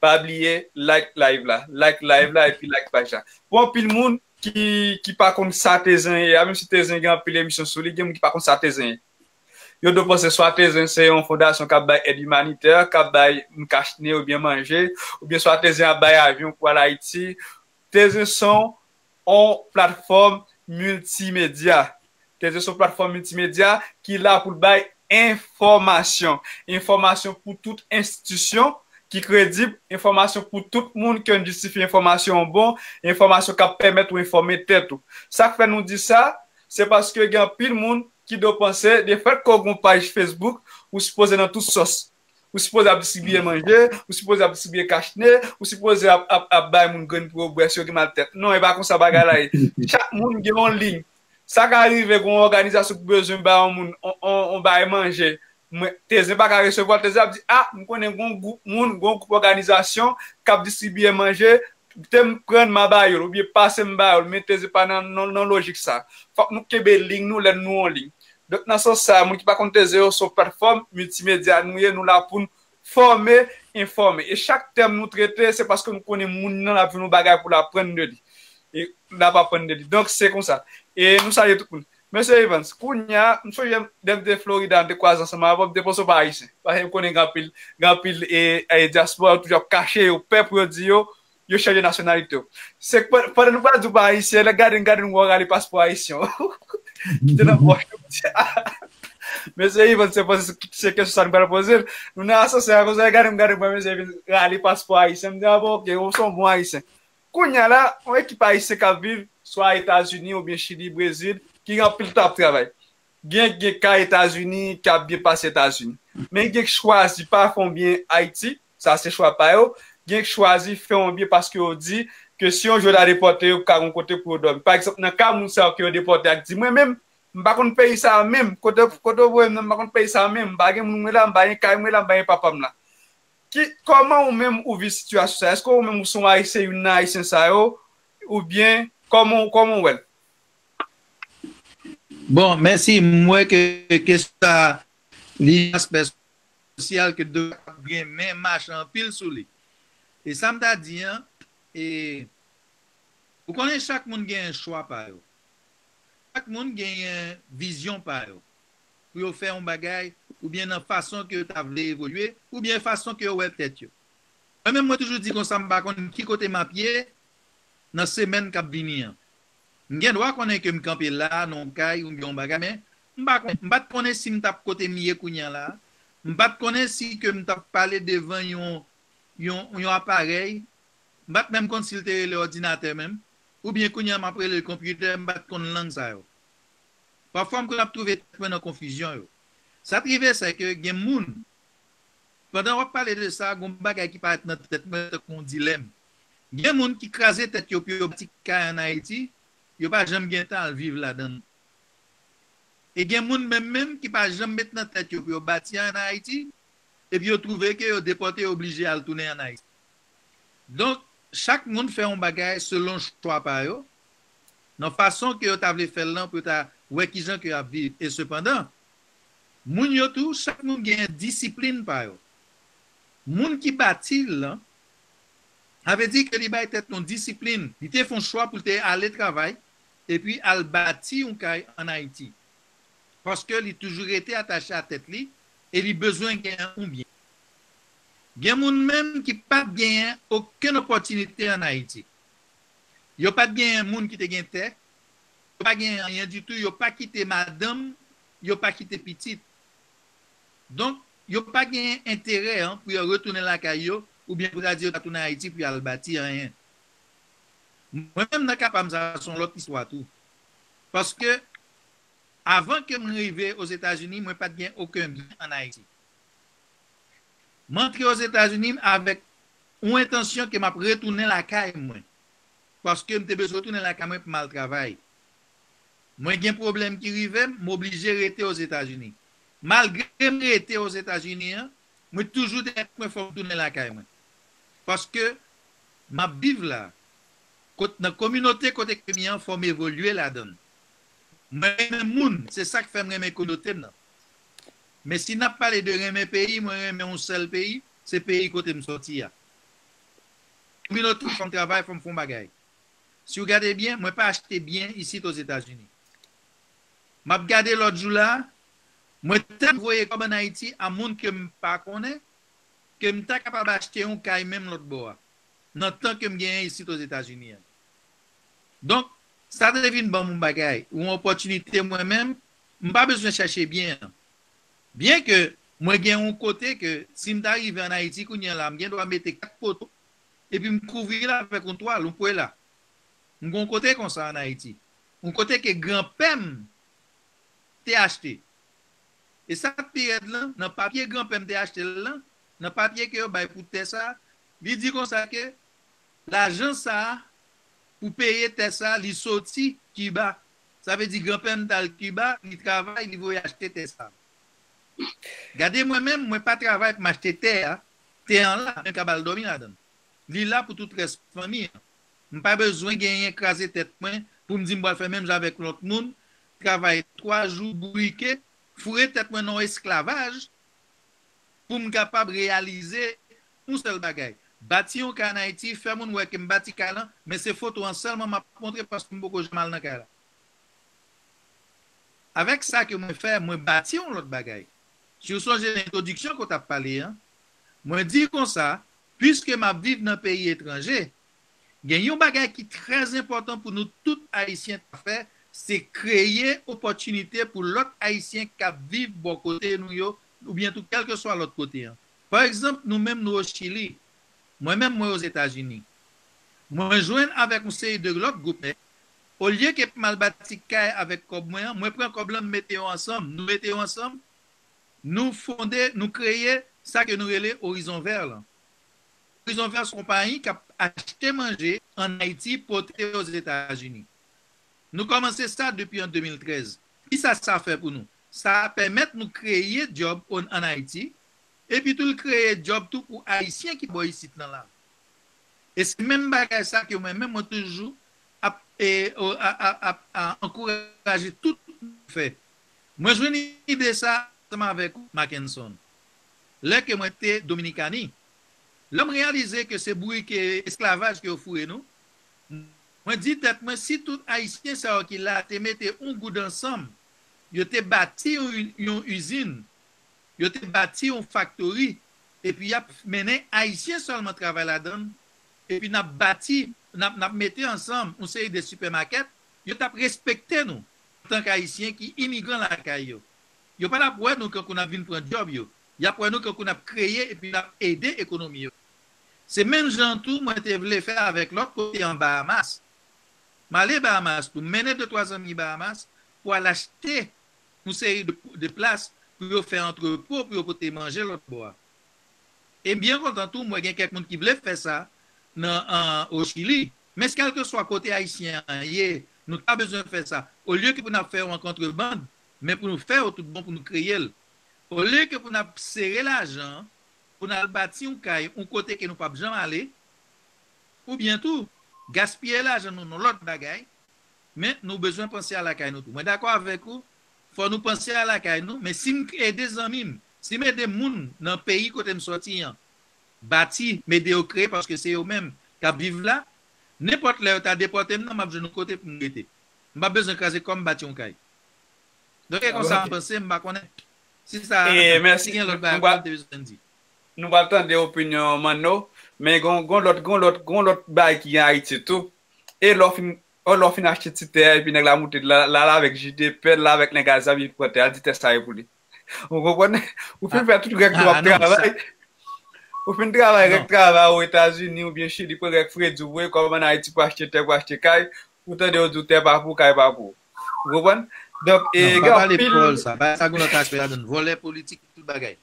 pa bliye like live la, like live la epi like paj la. Pou anpil moun ki, ki pa konn sa Tezen ye a, menm si Tezen gen anpil emisyon sou li, gen moun ki pa konn sa Tezen ye. Yo dwe panse swa Tezen se yon fondasyon k ap bay èd imanitè, k ap bay moun kachne oubyen manje, oubyen swa Tezen ap bay avyon pou al Ayiti. Tezen se yon platfòm miltimedya. Tezen se yon platfòm miltimedya ki la pou l bay enfòmasyon. Enfòmasyon pou tout enstitisyon ki kredib, enfòmasyon pou tout moun ke n jistifye enfòmasyon an bon, enfòmasyon k ap pèmèt ou enfòme tèt ou. Sa k fè nou di sa, se paske gen anpil moun ki dwe panse, de fèt ke w gen yon paj Facebook, ou sipoze nan tout sòs. Ou sipoze ap distribiye manje, ou sipoze ap distribiye kachne, ou sipoze ap, ap, ap bay moun grenn pou yo bwè si yo gen mal tèt. Non, e pa konsa bagay la ye. Chak moun gen yon liy. Sa ka rive gen yon òganizasyon ki bezwen bay yon moun yon, yon, yon bay manje. Mwen, Tezen pa ka resevwa l, Tezen ap di, a, m konnen gen yon gwoup moun, gen yon gwoup òganizasyon k ap distribiye manje, te m pran m a ba yo l, oubyen pase m ba yo l, men Tezen pa nan, nan, nan lojik sa. Fòk nou kenbe liy nou lè nou yon liy. Donk, nan sans sa, moun ki pa konn Tezen yo, se yon platfòm miltimedya nou ye, nou la pou n fòme, enfòme. E chak tèm nou trete, se paske nou konnen moun nan ap jwenn yon bagay pou l aprann de li. E l ap aprann de li. Donk, se konsa. E nou salye tout moun. Mesye Evans, kounye a, m sonje lè m te Florida, m te kwaze ansanm avè w, m te panse w pa ayisyen. Paske m konnen gen anpil, gen anpil e, e dyaspora, yo toujou ap kache, yo pè pou yo di yo, yo chanje nasyonalite w. Se k pandan nou pral di w pa ayisyen, lè gade n gade n wè w rale paspò ayisyen w. Kite nan pòch ou. Mesye Ivan, se poze se kesyon sa nou pral poze l. Nou nan asansè a konsa, lè gade m gade m wè mesye Ivan rale paspò ayisyen. M di, a bon, oke, ou se yon bon ayisyen. Kounye a la, yon ekip ayisyen k ap viv swa Etazini oubyen Chili, Brezil, ki gen anpil tan ap travay. Gen, gen ka Etazini k ap byen pase Etazini. Men gen k chwazi pa fè yon byen Ayiti, sa se chwa pa yo. Gen k chwazi fè yon byen paske yo di ke si yon jou yo ta depòte yo, ka gen yon kote pou yo dòmi. Pa egzanp, nan ka moun sa yo ke yo depòte a k di, mwen menm, m pa konn peyi sa a menm, kote, kote yo voye m nan, m pa konn peyi sa a menm, m pa gen moun mwen la, m pa gen kay mwen la, m pa gen papa m la. Ki, kòman ou menm ou viv sitiyasyon sa? Èske ou menm ou se yon Ayisyen, youn nan Ayisyen sa yo, oubyen kòman, kòman ou wè l? Bon, mèsi. M wè ke kesyon sa li aspè sosyal ke dwe ap gen men mache anpil sou li. E sa m ta di an, e, ou konnen chak moun gen chwa pa yo. Chak moun genyen vizyon pa yo. Pou yo fè yon bagay, oubyen nan fason ke yo ta vle evolye, oubyen fason ke yo wè tèt yo. Mwen menm, mwen toujou di konsa, m pa konn ki kote m ap ye nan semèn k ap vini an. M gen dwa konnen ke m kanpe la, nan yon kay, oubyen yon bagay, men m pa konnen, m pa t konnen si m t ap kote m ye kounye a la, M pa t konnen si ke m t ap pale devan yon, yon, yon aparèy. M pa t menm konn si l te rele òdinatè menm. Oubyen kounye a m ap rele l konpitè, m pa t konn lang sa yo. Pafwa, m konn ap twouve tèt mwen nan konfizyon yo. Sa t rive, se ke gen moun, pandan w ap pale de sa, gen yon bagay ki parèt nan tèt mwen tankou yon dilèm. Gen moun ki kraze tèt yo pou yo bati kay ann Ayiti, yo pa janm gen tan al viv ladan l. E gen moun menm menm ki pa janm met nan tèt yo pou yo bati ann Ayiti, epi yo twouve ke yo depòte, yo oblije al tounen ann Ayiti. Donk, chak moun fè yon bagay selon chwa pa yo, nan fason ke yo ta vle fè l lan pou yo ta wè kijan ke y ap viv. E sepandan, moun yo tou, chak moun gen disiplin pa yo. Moun ki bati l lan, sa vle di ke li bay tèt yon disiplin. Li te fè yon chwa pou l te ale travay, epi al bati yon kay ann Ayiti. Paske li toujou rete atache a tèt li, e li bezwen genyen yon byen. Gen moun menm ki pa t genyen okenn opòtinite ann Ayiti. Yo pa t genyen moun ki te gen tè, yo pa genyen anyen ditou, yo pa kite madanm, yo pa kite pitit. Donk, yo pa genyen enterè an pou yo retounen lakay yo, oubyen pou ta di yo ta tounen Ayiti pou y al bati anyen. Mwen menm nan ka pa m, sa se yon lòt istwa tou. Paske, avan ke m rive Ozetazini, mwen pa t gen okenn byen ann Ayiti. M antre Ozetazini avèk yon entansyon ke m ap retounen lakay mwen. Paske m te bezwen retounen lakay mwen pou m al travay. Mwen gen pwoblèm ki rive m, m oblije rete Ozetazini. Malgre m rete Ozetazini an, mwen toujou di tèt mwen fò m tounen lakay mwen. Paske m ap viv la, kot, nan kominote kote ke m ye an, fò m evolye ladan l. Mwen renmen moun, se sa k fè m renmen kominote m nan. Men si n ap pale de renmen peyi, mwen renmen yon sèl peyi, se peyi kote m sòti a. Kominote, fò m travay, fò m fè yon bagay. Si w gade byen, mwen pa achte byen isit Ozetazini. M ap gade lòt jou la, mwen tèlman voye kòb ann Ayiti a moun ke m pa konnen, ke m ta kapab achte yon kay menm lòt bò a, nan tan ke m genyen isit Ozetazini an. Donk, sa te vin ban m yon bagay, yon opòtinite mwen menm, m pa bezwen chèche byen an. Byen ke mwen gen yon kote ke si m ta rive ann Ayiti kounye a la, m gen dwa mete kat poto, epi m kouvri l avèk yon twal, yon pwela. M gen yon kote konsa ann Ayiti. Yon kote ke granpè m te achte. E sa k pi rèd lan, nan papye granpè m te achte l lan, nan papye ke yo bay pou tè sa, li di konsa ke lajan sa a pou peye tè sa, li soti Kiba. Sa vle di granpè m t al Kiba, li travay, li voye achte tè sa. Gade mwen menm, mwen pa travay pou m achte tè a, tè an la, mwen ka ba l dòmi ladan l. Li la pou tout rès fanmi an. M pa bezwen genyen kraze tèt mwen pou m di m pral fè menm jan avèk lòt moun, travay twa jou, bourike, foure tèt mwen nan yon esklavaj pou m kapab reyalize yon sèl bagay. Bati yon kay ann Ayiti, fè moun wè ke m bati kay lan, men se foto an sèlman m ap montre paske m poko janm al nan kay la. Avèk sa ke mwen fè, mwen bati yon lòt bagay. Si w sonje nan entwodiksyon ke w t ap pale an, mwen di konsa, piske m ap viv nan peyi etranje, gen yon bagay ki trè enpòtan pou nou tout Ayisyen ta fè, se kreye opòtinite pou lòt Ayisyen k ap viv bò kote nou yo, oubyen tou kèlkeswa lòt kote an. Pa egzanp, nou menm nou o Chili, mwen menm mwen Ozetazini. Mwen jwenn avèk yon seri de lòt gwoup nèg, olye ke m al bati kay avèk kòb mwen an, mwen pran kòb lan, m mete yo ansanm, nou mete yo ansanm, nou fonde, nou kreye sa ke nou rele Orizon Vè lan. Orizon Vè se yon konpayi k ap achte manje ann Ayiti, pote Ozetazini. Nou kòmanse sa depi an de mil trèz. Kisa sa fè pou nou? Sa pèmèt nou kreye djòb ann Ayiti, epi tou l kreye djòb tou pou Ayisyen ki bò isit lan la. E se menm bagay sa ke mwen menm mwen toujou ap, e, o, a, a, a, a ankouraje tout moun fè. Mwen jwenn ide sa ansanm avèk ou, Mackenson. Lè ke mwen te Dominikani, lè m reyalize ke se bourike esklavaj ke yo foure nou, mwen di tèt mwen, si tout Ayisyen sa yo ki la te mete yon goud ansanm, yo te bati yon, yon izin, yo te bati yon faktori, epi y ap mennen Ayisyen sèlman travay ladan l, epi n ap bati, n ap, n ap mete ansanm yon seri de sipèmakèt, yo t ap respekte nou antanke Ayisyen ki imigran lakay yo. Yo pa t ap wè nou kankou n ap vin pran djòb yo. y ap wè nou kankou n ap kreye epi n ap ede ekonomi yo. Se menm jan tou mwen te vle fè avèk lòt kote an Bahamas. M ale Bahamas tou, m mennen de twa zanmi Bahamas pou al achte yon seri de, de plas pou yo fè antrepo, pou yo pote manje lòt bò a. E m byen kontan tou, m wè gen kèk moun ki vle fè sa nan, an, o Chili. Men kèlkeswa kote Ayisyen an ye, nou ta bezwen fè sa. Olye ke pou n ap fè yo an kontrebann, men pou nou fè yo tout bon, pou nou kreye l. Olye ke pou n ap sere lajan, pou n al bati yon kay, yon kote ke nou p ap janm ale, oubyen tou, gaspiye lajan nou nan lòt bagay, men nou bezwen panse a lakay nou tou. Mwen dakò avèk ou, fò nou panse a lakay nou, men si m ede zanmi m, si m ede moun nan peyi kote m sòti an, bati, m ede yo kreye, paske se yo menm k ap viv la, nenpòt lè yo ta depòte m nan, m ap jwenn yon kote pou m rete. M p ap bezwen kraze kò m bati yon kay. Donk, e konsa m panse, m pa konnen si sa, e, mèsi, si gen lòt bagay nou pral, ou te bezwen di. Nou pral tande opinyon Manno, men gon, gon lòt, gon lòt, gon lòt bagay ki gen Ayiti tou. E lè w fin, o, lè w fin achte ti tè a, epi nèg la moute la, la, la avèk jidepè, la avèk nèg a zam, epi pran tè a, l di tè sa e pou li. Ou konprann? Ou fin fè tout règ tou ap travay. Ou fin travay règ travay o Etazini oubyen Chili, pran règ fredi, ou voye kòb ann Ayiti pou achte tè, pou achte kay, ou tande yo di w tè pa pou, kay pa pou. Ou konprann? Donk, e, non, pa gen pale anpil pawòl sa. Bagay sa gen lòt aspè ladan l. Vòlè politik, tout bagay.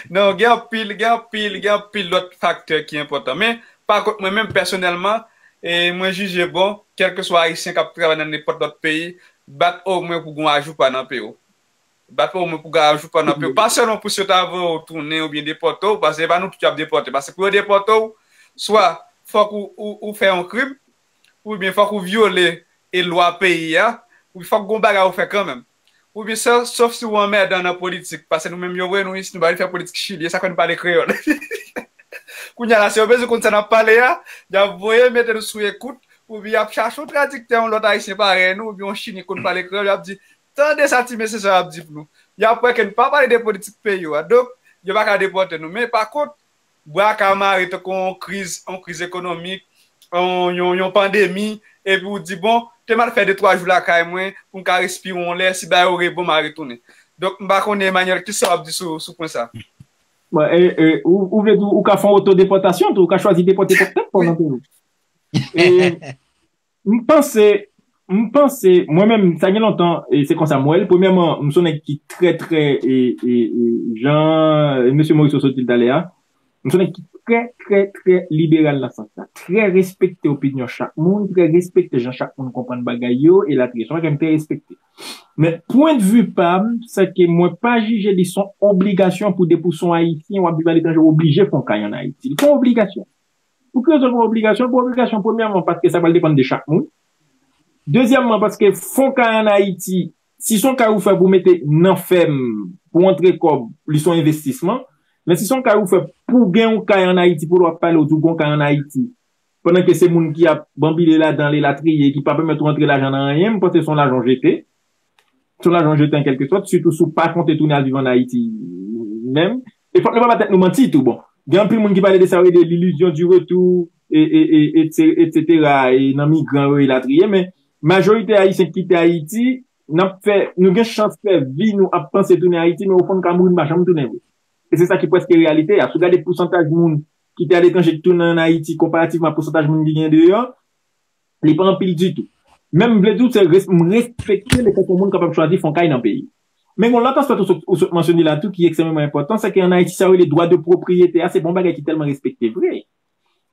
Non, gen anpil, gen anpil, gen anpil lòt faktè ki enpòtan. Men, pa kont mwen menm pèsonèlman, e, mwen jije bon, kèlkeswa Ayisyen k ap travay nan nenpòt lòt peyi, bat omwen pou gon ajoupa nan peyi w. Bat omwen pou gon ajoupa nan peyi w. Pa sèlman pou si yo ta voye w tounen oubyen depòte w, paske se pa nou tout y ap depòte. Paske pou yo depòte w, swa fòk ou, ou, ou fè yon krim, oubyen fòk ou vyole e lwa peyi a, oubyen fòk gon bagay ou fè kanmenm. Oubyen sè, sof si ou anmèdan nan politik, paske nou menm yo voye nou isit, nou pa vin fè politik Chili, e sa k fè nou pale kreyòl. Kounye a la, si yo bezwen konn sa n ap pale a, y ap voye mete nou sou ekout, oubyen y ap chache yon tradiktè, yon lòt Ayisyen parèy nou, oubyen yon Chili k konn pale kreyòl, y ap di, tande sa ti mesye sa y ap di pou nou. Y ap wè ke nou pa pale de politik peyi yo a. Donk, yo pa ka depòte nou. Men pa kont, bra ka mare tankou yon kriz, yon kriz ekonomik, yon, yon, yon pandemi, epi w di, bon, te m al fè de twa jou lakay mwen, pou m ka respire yon lè, si bagay yo rebon, m a retounen. Donk, m pa konnen, Emmanuel, kisa w ap di sou, sou pwen sa? Bon, e, e, ou, ou vle di, ou ka fè yon otodepòtasyon tou, ou ka chwazi depòte kòk tèt pa w nan peyi w. E, m panse, m panse, mwen menm, sa gen lontan, e se konsa m wè l. Premyèman, m se yon nèg ki trè, trè, e, e, e, jan, e, mesye Morisseau sot di l talè a, m se yon nèg ki trè, trè, trè liberal nan sans sa. Trè respekte opinyon chak moun, trè respekte jan chak moun konprann bagay yo, elatriye. Se yon bagay m trè respekte. Men, pwendvi pa m, se ke mwen pa jije li se yon obligasyon pou depi w se yon Ayisyen, w ap viv aletranje, w oblije fè yon kay ann Ayiti. Li pa yon obligasyon. Pou ki rezon l pa yon obligasyon? L pa yon obligasyon, premyèman, paske sa pral depann de chak moun. Dezyèmman, paske fè yon kay ann Ayiti, si se yon kay ou fè pou mete nan fèm, pou antre kòb, li se yon envestisman. Men si se yon kay ou fè pou gen yon kay ann Ayiti, pou lè w ap pale, ou di w gen yon kay ann Ayiti, pandan ke se moun ki ap banbile ladan l, elatriye, ki pa pèmèt ou antre lajan nan anyen, m panse se yon lajan w jete. Se yon lajan w jete an kèlkesòt, sitou si w pa konte tounen al viv ann Ayiti menm. E fòk nou pa ba tèt nou manti tou. Bon, gen anpil moun ki pale de sa yo rele l'illusion du retour, e, e, e, et se-, etsetera, e nan migran yo, elatriye, men majorite Ayisyen ki kite Ayiti, n ap fè, nou gen chans fè vi nou ap panse tounen Ayiti, men ofon n ka mouri, n pa janm tounen vre. E se sa ki prèske reyalite a. Si w gade pousantaj moun ki te aletranje ki tounen ann Ayiti konparativman a pousantaj moun ki gen deyò, li pa anpil ditou. Men m vle di w, se res-, m respekte letan ke yon moun kapab chwazi fè yon kay nan peyi. Men gen yon lòt aspè tou sot, ou sot mansyone la tou ki ekstrèmeman enpòtan, se ke ann Ayiti, sa yo rele dwa de pwopriyete a, se pa yon bagay ki tèlman respekte vre.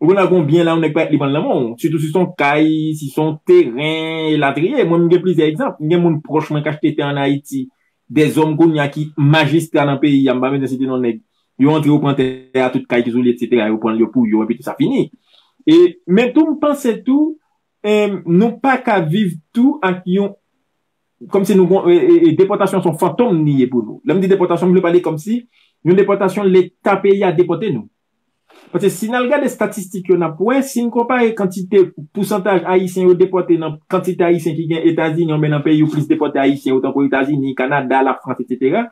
Ou konn gen yon byen la, yon nèg pa li pran l nan men w, sitou si se yon kay, si se yon teren, elatriye. Mwen, m gen plizyè egzanp. M gen moun pwòch mwen k achte tè ann Ayiti, dèzòm kounye a ki majistra nan peyi a, m pa bezwen site non nèg. Yo antre, yo pran tè a, tout kay ki sou li, etsetera, yo pran l, yo pou yo, epi tou sa fini. E, men tou, m panse tou, em, nou pa ka viv tou ak yon, kòmsi nou gon, e, e, e, depòtasyon se yon fantom li ye pou nou. Lè m di depòtasyon, m vle pale kòmsi yon depòtasyon Leta peyi a depòte nou. Paske si n al gade estatistik yo, n ap wè, si n konpare kantite, pousantaj Ayisyen yo depòte nan kantite Ayisyen ki gen Etazini, oubyen nan peyi yo plis depòte Ayisyen yo, tankou Etazini, Kanada, Lafrans, etsetera,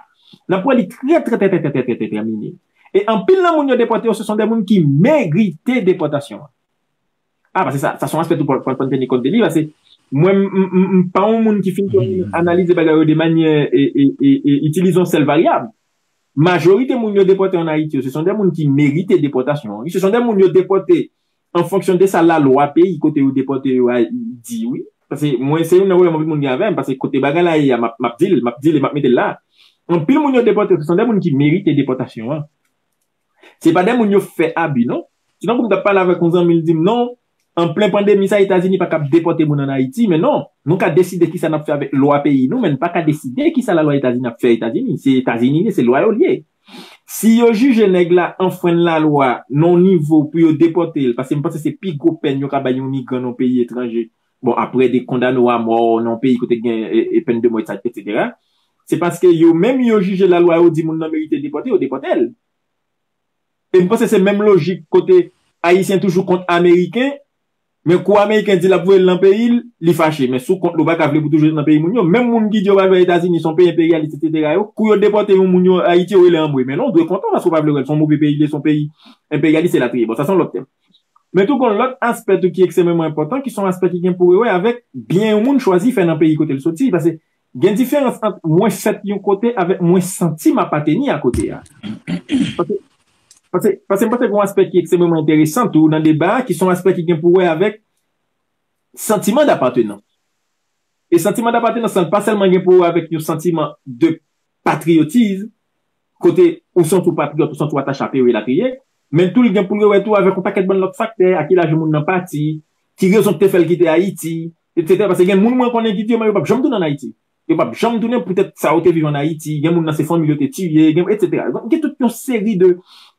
n ap wè li trè, trè, trè, trè, trè, trè, trè, trè minim. E anpil nan moun yo depòte yo, se son de moun ki merite depòtasyon an. A, paske sa, sa se yon aspè tou fò, fò, fò n teni kont de li, paske mwen, m, m, m, m pa yon moun ki fin analize bagay yo de manyè, e, e, e, e, itilize yon sèl varyab. majorite moun yo depòte an Ayiti yo, se son de moun ki merite depòtasyon an. Wi, se son de moun yo depòte an fonksyon de sa lalwa peyi kote yo depòte yo a di, wi. Paske mwen, se youn nan pwoblèm anpil moun gen avè m, paske kote bagay la ye a, m ap, m ap di l, m ap di l e m ap mete l la. Anpil moun yo depòte yo, se son de moun ki merite depòtasyon an. Se pa de moun yo fè abi, non. Sinon, pou m t ap pale avèk yon zanmi, l di m, non, an plen pandemi sa, Etazini pa kab depòte moun ann Ayiti, men non, nou ka deside kisa n ap fè avèk lwa peyi nou, men n pa ka deside kisa lalwa Etazini ap fè Etazini. Se Etazini li ye, se lwa yo li ye. Si yo jije nèg la anfrenn lalwa nan yon nivo pou yo depòte l, paske m panse se pi gwo pèn yo ka bay yon migran nan yon peyi etranje, bon, apre de kondane w a mò nan yon peyi kote gen e, e, pèn de mò, etsetera, se paske yo menm yo jije lalwa, yo di moun nan merite depòte, yo depòte l. E m panse se menm lojik kote Ayisyen toujou kont Ameriken, men kou Ameriken di l ap voye l nan peyi l, li fache. Men si w kont li, ou pa ka vle pou toujou ret nan peyi moun yo. Menm moun ki di yo pral bay Etazini, se yon peyi enperyalis, etsetera yo, kou yo depòte yon moun yo Ayiti, yo rele anmwe. Men non, ou dwe kontan paske ou pa vle wè l, se yon move peyi li ye, se yon peyi enperyalis elatriye. Bon, sa se yon lòt tèm. Men tou, gen yon lòt aspè tou ki ekstrèmeman enpòtan, ki se yon aspè ki gen pou wè avèk byen yon moun chwazi fè nan peyi kote l soti. Paske gen diferans ant mwen fèt yon kote avèk mwen santi m apateni a kote a. Paske, paske, paske m panse gen yon aspè ki ekstrèmeman enteresan tou nan deba a, ki se yon aspè ki gen pou wè avèk santiman dapatenans. E santiman dapatenans lan pa sèlman gen pou wè avèk yon santiman de patriyotis, kote ou santi w patriyòt, ou santi w atache a peyi w elatriye, men tou li gen pou l wè tou avèk yon pakèt bann lòt faktè, a ki laj moun nan pati, ki rezon ki te fè l kite Ayiti, etsetera. Paske gen moun mwen konnen ki di yo, men yo p ap janm tounen ann Ayiti. Yo p ap janm tounen poutèt sa yo te viv ann Ayiti, gen moun nan se fanmi yo te tiye, gen, etsetera. Donk, gen tout yon seri de,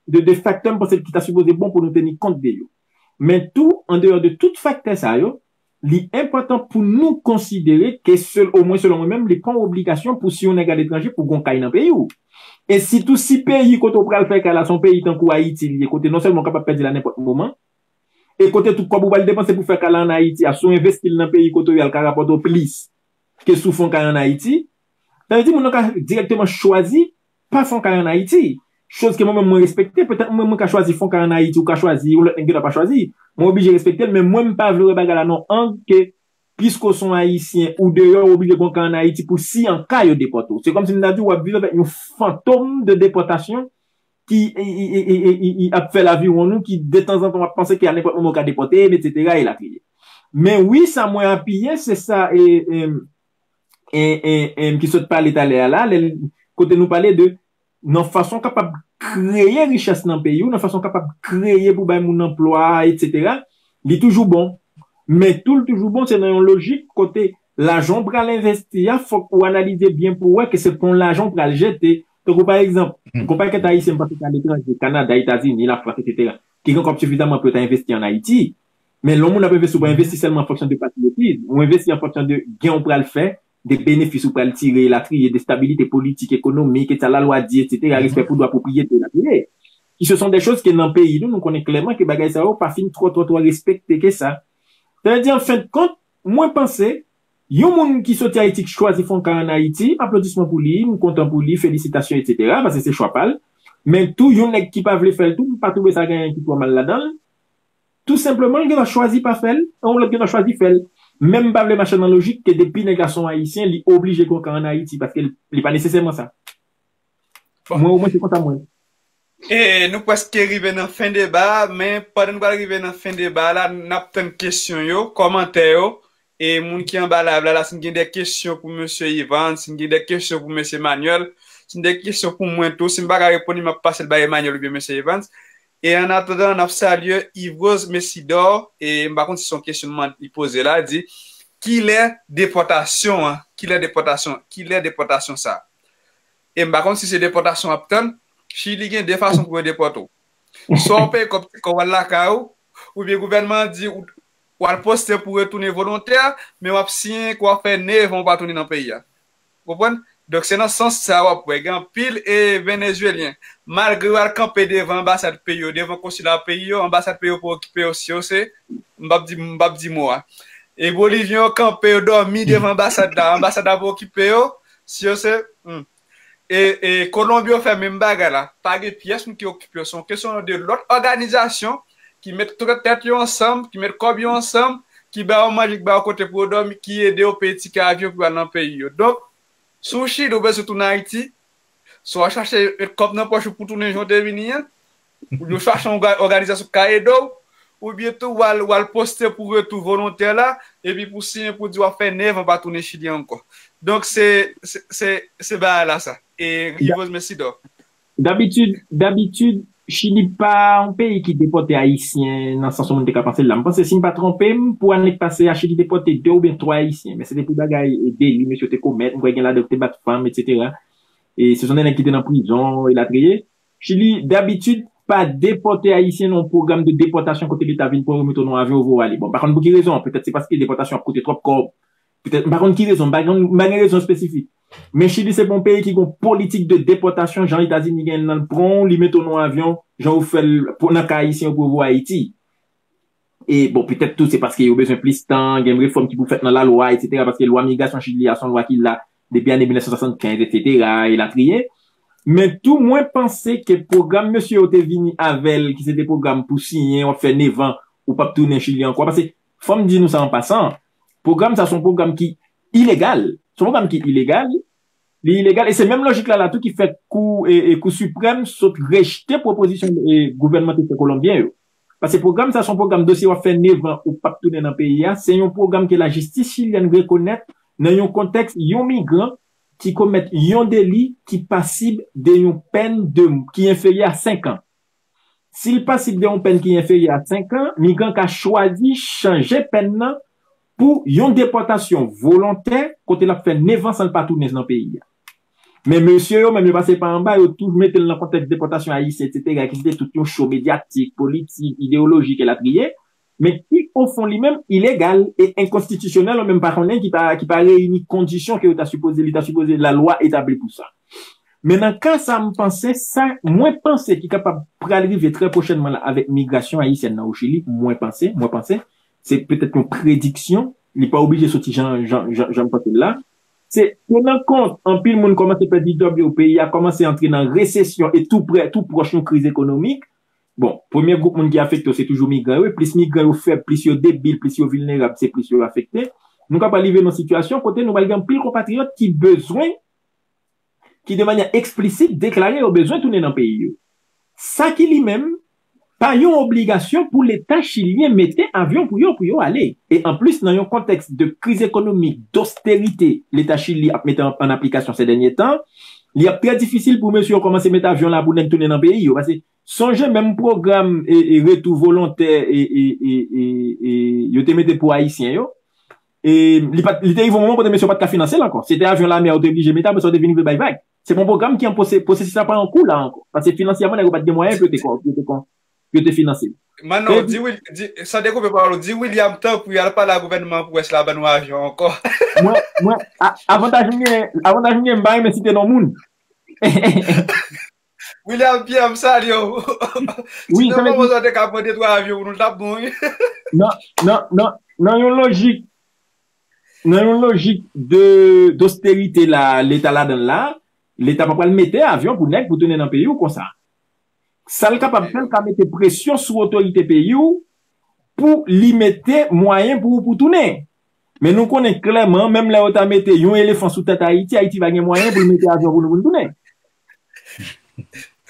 de, de faktè, m panse, ki ta sipoze bon pou nou teni kont de yo. Men tou, andeyò de tout faktè sa yo, li enpòtan pou nou konsidere ke, sel, omwen selon mwen menm, li pa yon obligasyon pou si yon nèg aletranje pou gon kay nan peyi w. E sitou si peyi kote w pral fè kay la se yon peyi tankou Ayiti li ye, kote non sèlman w kapab pèdi l a nenpòt moman, e kote tou kòb ou pral depanse pou fè kay la ann Ayiti a, si w envesti l nan peyi kote w ye a, l ka rapòte w plis ke si w fè yon kay ann Ayiti, sa vle di moun nan ka dirèkteman chwazi pa fè yon kay ann Ayiti. Choz ke mwen menm mwen respekte, petèt mwen, mwen ka chwazi fè yon kay ann Ayiti, ou ka chwazi, yon lòt nèg genlè pa chwazi. Mwen oblije respekte l, men mwen m pa vle wè bagay la nan yon ang ke piske w se yon Ayisyen, ou deyò, ou oblije gen yon kay ann Ayiti pou si an ka yo depòte w. Se kòmsi m ta di w, w ap viv avèk yon fantom de depòtasyon ki i, i, i, i, i, i ap fè laviwonn ou, ki detanzantan w ap panse ke a nenpòt moman w ka depòte m, etsetera, elatriye. Men wi, sa mwen apiye, se sa, e, e, e, e, e, ki sot pale talè a la, lè, kote nou pale de nan fason w kapab kreye richès nan peyi w, nan fason w kapab kreye pou bay moun anplwa, etsetera, li toujou bon. Men tou l toujou bon, se nan yon lojik kote lajan w pral envesti a, fòk ou analize byen pou w wè ke se pa yon lajan w pral jete. Tankou pa egzanp, gon pakèt Ayisyen m panse ki aletranje, Kanada, Etazini, Lafrans, etsetera, ki gen kòb sifizaman pou yo ta envesti ann Ayiti. Men lè yon moun ap envesti, ou pa envesti sèlman an fonksyon de patriyotis, ou envesti an fonksyon de gen ou pral fè, de benefis ou pral tire, elatriye, de stabilite politik, ekonomik, et sa lalwa di, etsetera, respè pou dwa pwopriyete, elatriye. Ki se son de choz ke nan peyi nou, nou konnen klèman ke bagay sa yo pa fin twò, twò, twò respekte ke sa. Sa vle di, an fen de kont, mwen panse, yon moun ki soti Ayiti ki chwazi fè yon kay ann Ayiti, aplodisman pou li, m kontan pou li, felisitasyon, etsetera, paske se chwa pa l. Men tou, yon nèg ki pa vle fè l tou, m pa twouve sa gen anyen ki twò mal ladan l. Tou senpleman, l gen dwa chwazi pa fè l, yon lòt gen dwa chwazi fè l. Men m pa vle mache nan lojik ke depi nèg la se yon Ayisyen, li oblije gen yon kay ann Ayiti, paske l, li pa nesesèman sa. Mwen, omwen, se konsa mwen. E nou prèske rive nan fen deba a, men pandan nou pral rive nan fen deba a la, n ap tann kesyon yo, kòmantè yo, e moun ki anba live la, la, si n gen de kesyon pou mesye Evans, si n gen de kesyon pou mesye Manuel, si n gen de kesyon pou mwen tou, si m pa ka reponn li, m ap pase l bay Emmanuel oubyen mesye Evans. E an atandan, n ap salye Yvrose Messidor, e m pa konn si se yon kesyon li poze la, di, kilè depòtasyon an? Kilè depòtasyon? Kilè depòtasyon sa? E m pa konn si se depòtasyon w ap tann, Chili gen de fason pou yo depòte w. Swa w peye kòb ti kòb w al lakay ou, oubyen gouvènman an di w, w al poste pou retounen volontè, men w ap siyen ke w ap fè nèf an w pa tounen nan peyi a. Konprann? Donk se nan sans sa w ap wè gen anpil e Venezuelyen, malgre yo al kanpe devan anbasad peyi yo, devan konsila peyi yo, anbasad peyi yo pa okipe yo, si yo se, m p ap di, m p ap di mo a. E Bolivyen yo kanpe, yo dòmi devan anbasad la, anbasad la pa okipe yo, si yo se, hmm. E, e Kolonbi yo fè menm bagay la. Pa gen pyès moun ki okipe yo. Se yon kesyon de lòt òganizasyon ki met tout tèt yo ansanm, ki met kòb yo ansanm, ki ba yo manje, ki ba yo kote pou yo dòmi, ki ede yo peye tikè avyon pou yo al nan peyi yo. Donk, si w Chili, ou bezwen tounen Ayiti, Swa w chache met kòb nan pòch ou pou tounen jan w te vini an, oubyen w chache yon òga- òganizasyon k ka ede w, oubyen tou w al, w al poste pou retou volontè la, epi pou siyen pou di w ap fè nèf an pa tounen Chili ankò. Donk, se, se, se, se bagay la sa. E Yvos, mèsi dò. Dabitid, dabitid, Chili pa yon peyi ki depòte Ayisyen nan sans yon moun te ka panse l la. M panse, si m pa twonpe m, pou ane k pase a, Chili depòte de oubyen twa Ayisyen. Men se te pou bagay e, deli mesye yo te komèt, m kwè gen ladan yo ki te bat fanm, etsetera. E se yon nèg ki te nan prizon, elatriye. Chili, dabitid, pa depòte Ayisyen nan yon pwogram de depòtasyon kote Leta vin pran yo, mete w nan yon avyon, yo voye w ale. Bon, m pa konn pou ki rezon, petèt se paske depòtasyon ap koute twòp kòb. Petèt, m pa konn ki rezon, m pa gen, m pa gen rezon espesifik. Men Chili se pa yon peyi ki gen yon politik de depòtasyon, jan Etazini gen nan l pran w, li mete w nan yon avyon, jan yo fè l pou- nan ka Ayisyen yo pou yo voye Ayiti. E bon, petèt tou, se paske yo bezwen plis tan, gen refòm ki pou fèt nan lalwa, etsetera, paske lwa migrasyon Chili a se yon lwa ki la depi ane mil nèf san swasannkenz, etsetera, elatriye. Men tou, mwen panse ke pwogram mesye yo te vini avè l, ki se te pwogram pou siyen, w ap fè nèf an, ou p ap tounen Chili ankò. Paske, fò m di nou sa an pasan, pwogram sa se yon pwogram ki ilegal. Se yon pwogram ki ilegal, li ilegal, e se menm lojik la la tou ki fè kou, e, e kou siprèm sot rejte pwopozisyon e, gouvènman te fè kolonbyen yo. Paske pwogram sa se yon pwogram dosye w ap fè nèf an ou p ap tounen nan peyi a, se yon pwogram ke lajistis chilyèn rekonèt nan yon kontèks yon migran ki komèt yon deli ki pasib de yon pèn de ki enferyè a senk an. Si l pasib de yon pèn ki enferyè a senk an, migran ka chwazi chanje pèn nan pou yon depòtasyon volontè kote l ap fè nèf an san l pa tounen nan peyi a. Men mesye yo menm yo pase pa anba, yo tou mete l nan kontèks depòtasyon ayisyen, etsetera, ki se te tout yon cho medyatik, politik, ideyolojik, elatriye, men ki ofon li menm ilegal e enkonstitisyonèl, ou menm pa konnen ki pa, ki pa reyini kondisyon ke yo ta sipoze, li ta sipoze lalwa etabli pou sa. Men nan ka sa, m panse sa, mwen panse ki kapab pral rive trè pwochènman la avèk migrasyon ayisyèn nan o Chili, mwen panse, mwen panse, se petèt yon prediksyon, li pa oblije soti jan, jan, jan, jan m panse l la. Se prenan kont anpil moun kòmanse pèdi djòb yo, peyi a kòmanse antre nan resesyon e tou prè, tou pwòch yon kriz ekonomik. Bon, premye gwoup moun ki afekte yo se toujou migran yo, e plis migran yo fèb, plis yo debil, plis yo vilnerab, se plis yo afekte. Nou ka pral rive nan sitiyasyon kote nou pral gen anpil konpatriyòt ki bezwen ki de manyè eksplisit deklare yo bezwen tounen nan peyi yo. Sa ki li menm pa yon obligasyon pou Leta chilyen mete avyon pou yo pou yo ale. E anplis, nan yon kontèks de kriz ekonomik, dosterite Leta Chili ap mete an, an aplikasyon se dènye tan, li ap trè difisil pou mesye yo kòmanse mete avyon la pou nèg tounen nan peyi yo. Paske sonje menm pwogram e, e retou volontè e, e, e, e, e, yo te mete pou Ayisyen yo, e li, pa t, li te rive yon moman kote mesye yo pa t ka finanse l ankò. Se te avyon lame a yo te oblije mete, apre sa yo te vin rive bay vag. Se pa yon pwogram ki an pwose-, pwosesis la pa an kou la ankò. Paske finansyèman, nèg yo pa t gen mwayen pou yo te, pou yo te, pou yo te finanse l. Manno, di, di, san dekoupe pawòl ou, di William tanpri al pale a gouvènman an pou wè si l a ban nou avyon ankò. Mwen, mwen, a, avantaj m gen, avantaj m gen, m pa renmen site non moun. William Pierre, m salye w. Wi, sa vle di, ou te ka pran de twa avyon pou nou, l t ap bon, wi. Nan, nan, nan, nan yon lojik, nan yon lojik de, dosterite la, Leta ladan l la, Leta pa pral mete avyon pou nèg pou tounen nan peyi w konsa. Sa l kapab fè, l ka mete presyon sou otorite peyi w pou li mete mwayen pou ou pou tounen. Men nou konnen klèman, menm lè yo ta mete yon elefan sou tèt Ayiti, Ayiti pa gen mwayen pou l mete avyon pou nou pou n tounen.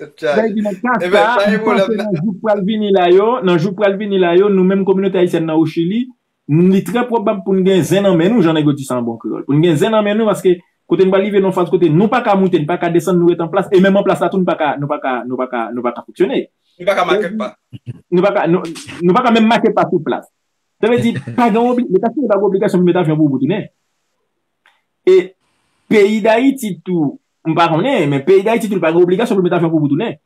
Sa vle di nan ka sa, m panse nan jou k pral vini la yo, nan jou k pral vini la yo, nou menm kominote ayisyèn nan o Chili, li trè pwobab pou n gen zen nan men nou, jan nèg yo di sa an bon kreyòl. Pou n gen zen nan men nou, paske kote n pral rive nan faz kote nou pa ka moute, n pa ka desann, nou ret an plas, e menm an plas la tou, nou pa ka, nou pa ka, nou pa ka, nou pa ka fonksyone. Nou pa ka make pa. Nou pa ka, nou, nou pa ka menm make pa sou plas. Sa vle di, pa gen obli-, Leta Chili pa gen obligasyon pou mete avyon pou ou pou tounen. E peyi Dayiti tou, m pa konnen, men peyi Dayiti tou, li pa gen obligasyon pou mete avyon pou ou pou tounen.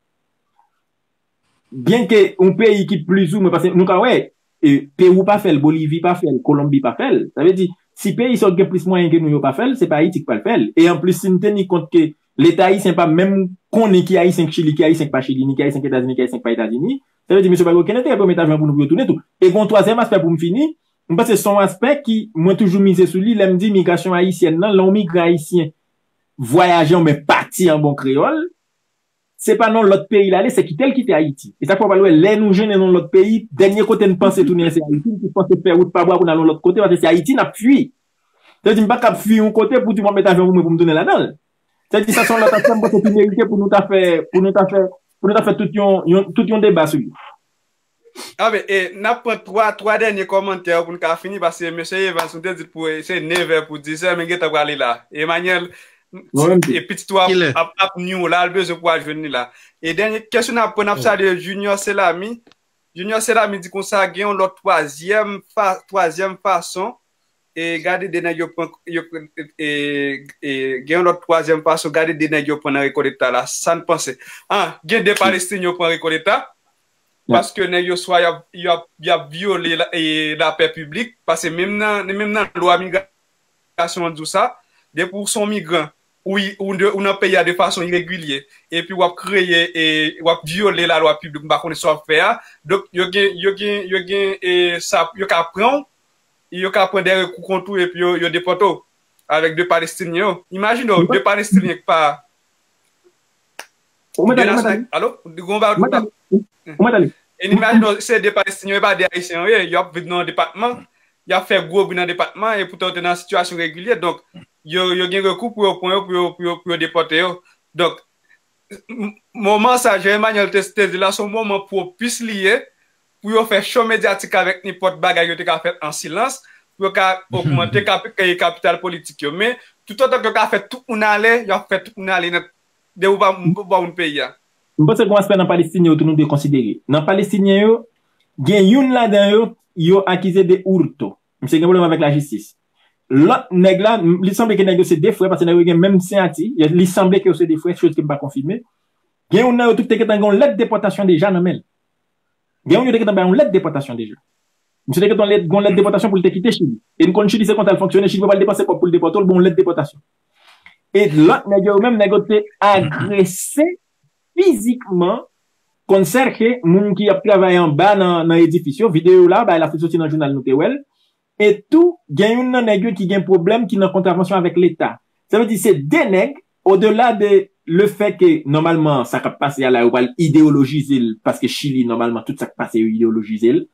Byenke yon peyi ki plizoumwen, paske nou ka wè, e, Pewou pa fè l, Bolivi pa fè l, Kolonbi pa fè l. Sa vle di, si peyi sa yo gen plis mwayen ke nou yo pa fè l, se pa Ayiti ki pral fè l. E anplis, si n teni kont ke Leta ayisyen pa menm konnen ki Ayisyen k Chili, ki Ayisyen k pa Chili, ni ki Ayisyen k Etazini, ki Ayisyen k pa Etazini, sa vle di, mesye pa gen okenn enterè pou yo mete avyon pou nou pou yo tounen tou. E gen yon twazyèm aspè pou m fini, m panse se yon aspè ki mwen toujou mize sou li, lè m di migrasyon ayisyèn nan, lè yon migran ayisyen vwayaje oubyen pati an bon kreyòl, se pa nan lòt peyi l ale, se kite l kite Ayiti. E sa k fè w pral wè, lè nou jennen nan lòt peyi, dènye kote n panse tounen an se Ayiti, n tout panse fè wout pa bwa pou n al yon lòt kote, paske se Ayiti n ap fui. Sa vle di, m pa kab fui yon kote pou di m ap met avyon pou mwen pou m tounen ladan l. Sa di sa se yon lòt afè, m panse ki merite pou nou ta fè, pou nou ta fè, pou nou ta fè tout yon, yon, tout yon deba sou li. Anben, e, n ap pran twa, twa dènye kòmantè pou n ka fini, paske mesye Evans, nou te di l pou, e, se nevè pou dizè, men gentan prale la. Emmanuel, e pitit ou ap, ap, ap new la, l bezwen pou al jwenn li la. E dènye kesyon n ap pran, n ap salye Junior Selami. Junior Selami di konsa, gen yon lòt twazyèm fa-, twazyèm fason, e gade de nèg yo pran, yo, e, e, gen yon lòt twazyèm fason, gade de nèg yo pran nan Recoleta la, sa n panse? Ah, gen de Palestinyen yo pran Recoleta, paske nèg yo swa y ap, y ap, y ap vyole la, e, lapè piblik, paske menm nan, menm nan lwa migrasyon an di w sa, depi w se yon migran, ou, ou, de, ou nan peyi a de fason iregilye, epi w ap kreye, e, w ap vyole lalwa piblik, m pa konnen sa w ap fè a, donk yo gen, yo gen, yo gen, e, sa, yo ka pran w, yo ka pran de rekou kont ou epi yo, yo depòte w avèk de Palestinyen yo. Imajine w, de Palestinyen ki pa, de nasyon, alo? Ou mwen tande? Ou mwen tande? E imajine w, se de Palestinyen yo, e pa de Ayisyen yo ye, y ap viv nan yon depatman, y ap fè gwo bri nan depatman, e poutan yo te nan sitiyasyon regilye, donk, yo, yo gen rekou pou yo pran yo, pou yo, pou yo, pou yo depòte yo. Donk, m-, moman sa, jan Emmanuel te, te di la, se yon moman pwopis li ye pou yo fè cho medyatik avèk nenpòt bagay yo te ka fèt an silans, pou yo ka ogmante kapi-, e, kapital politik yo. Men, toutotan ke yo ka fè tout moun ale, y ap fè tout moun ale nèt, depi w pa, w pa moun peyi a. M panse gen yon aspè nan Palestinyen yo tou nou dwe konsidere. Nan Palestinyen yo, gen youn ladan yo, yo akize de hurto. Misye gen pwoblèm avèk lajistis. Lòt nèg la, m-, li sanble ke nèg yo se de frè, paske nèg yo gen menm siyati. Li sanble ke yo se de frè, choz ke m pa konfime. Gen youn nan yo tou ki te gentan gen yon lèt depòtasyon deja nan men l. Gen youn yo te gentan bay yon lèt depòtasyon deja. Misye te gentan lèt, gen yon lèt depòtasyon pou l te kite Chili. E n konn Chili se konsa l fonksyone, Chili pa pral depanse kòb pou l depòte w, l ba w yon lèt depòtasyon. E lòt nèg yo menm, nèg yo te agrese fizikman, konn sèke moun ki ap travay anba nan, nan edifis yo, videyo la, bagay la sot soti nan jounal nou te wè l. E tou, gen youn nan nèg yo ki gen pwoblèm, ki nan kontravansyon avèk Leta. Sa vle di se de nèg, odela de le fè ke nòmalman sa k ap pase a la, yo pral ideyolojize l, paske Chili, nòmalman, tout sa k pase, yo ideyolojize l.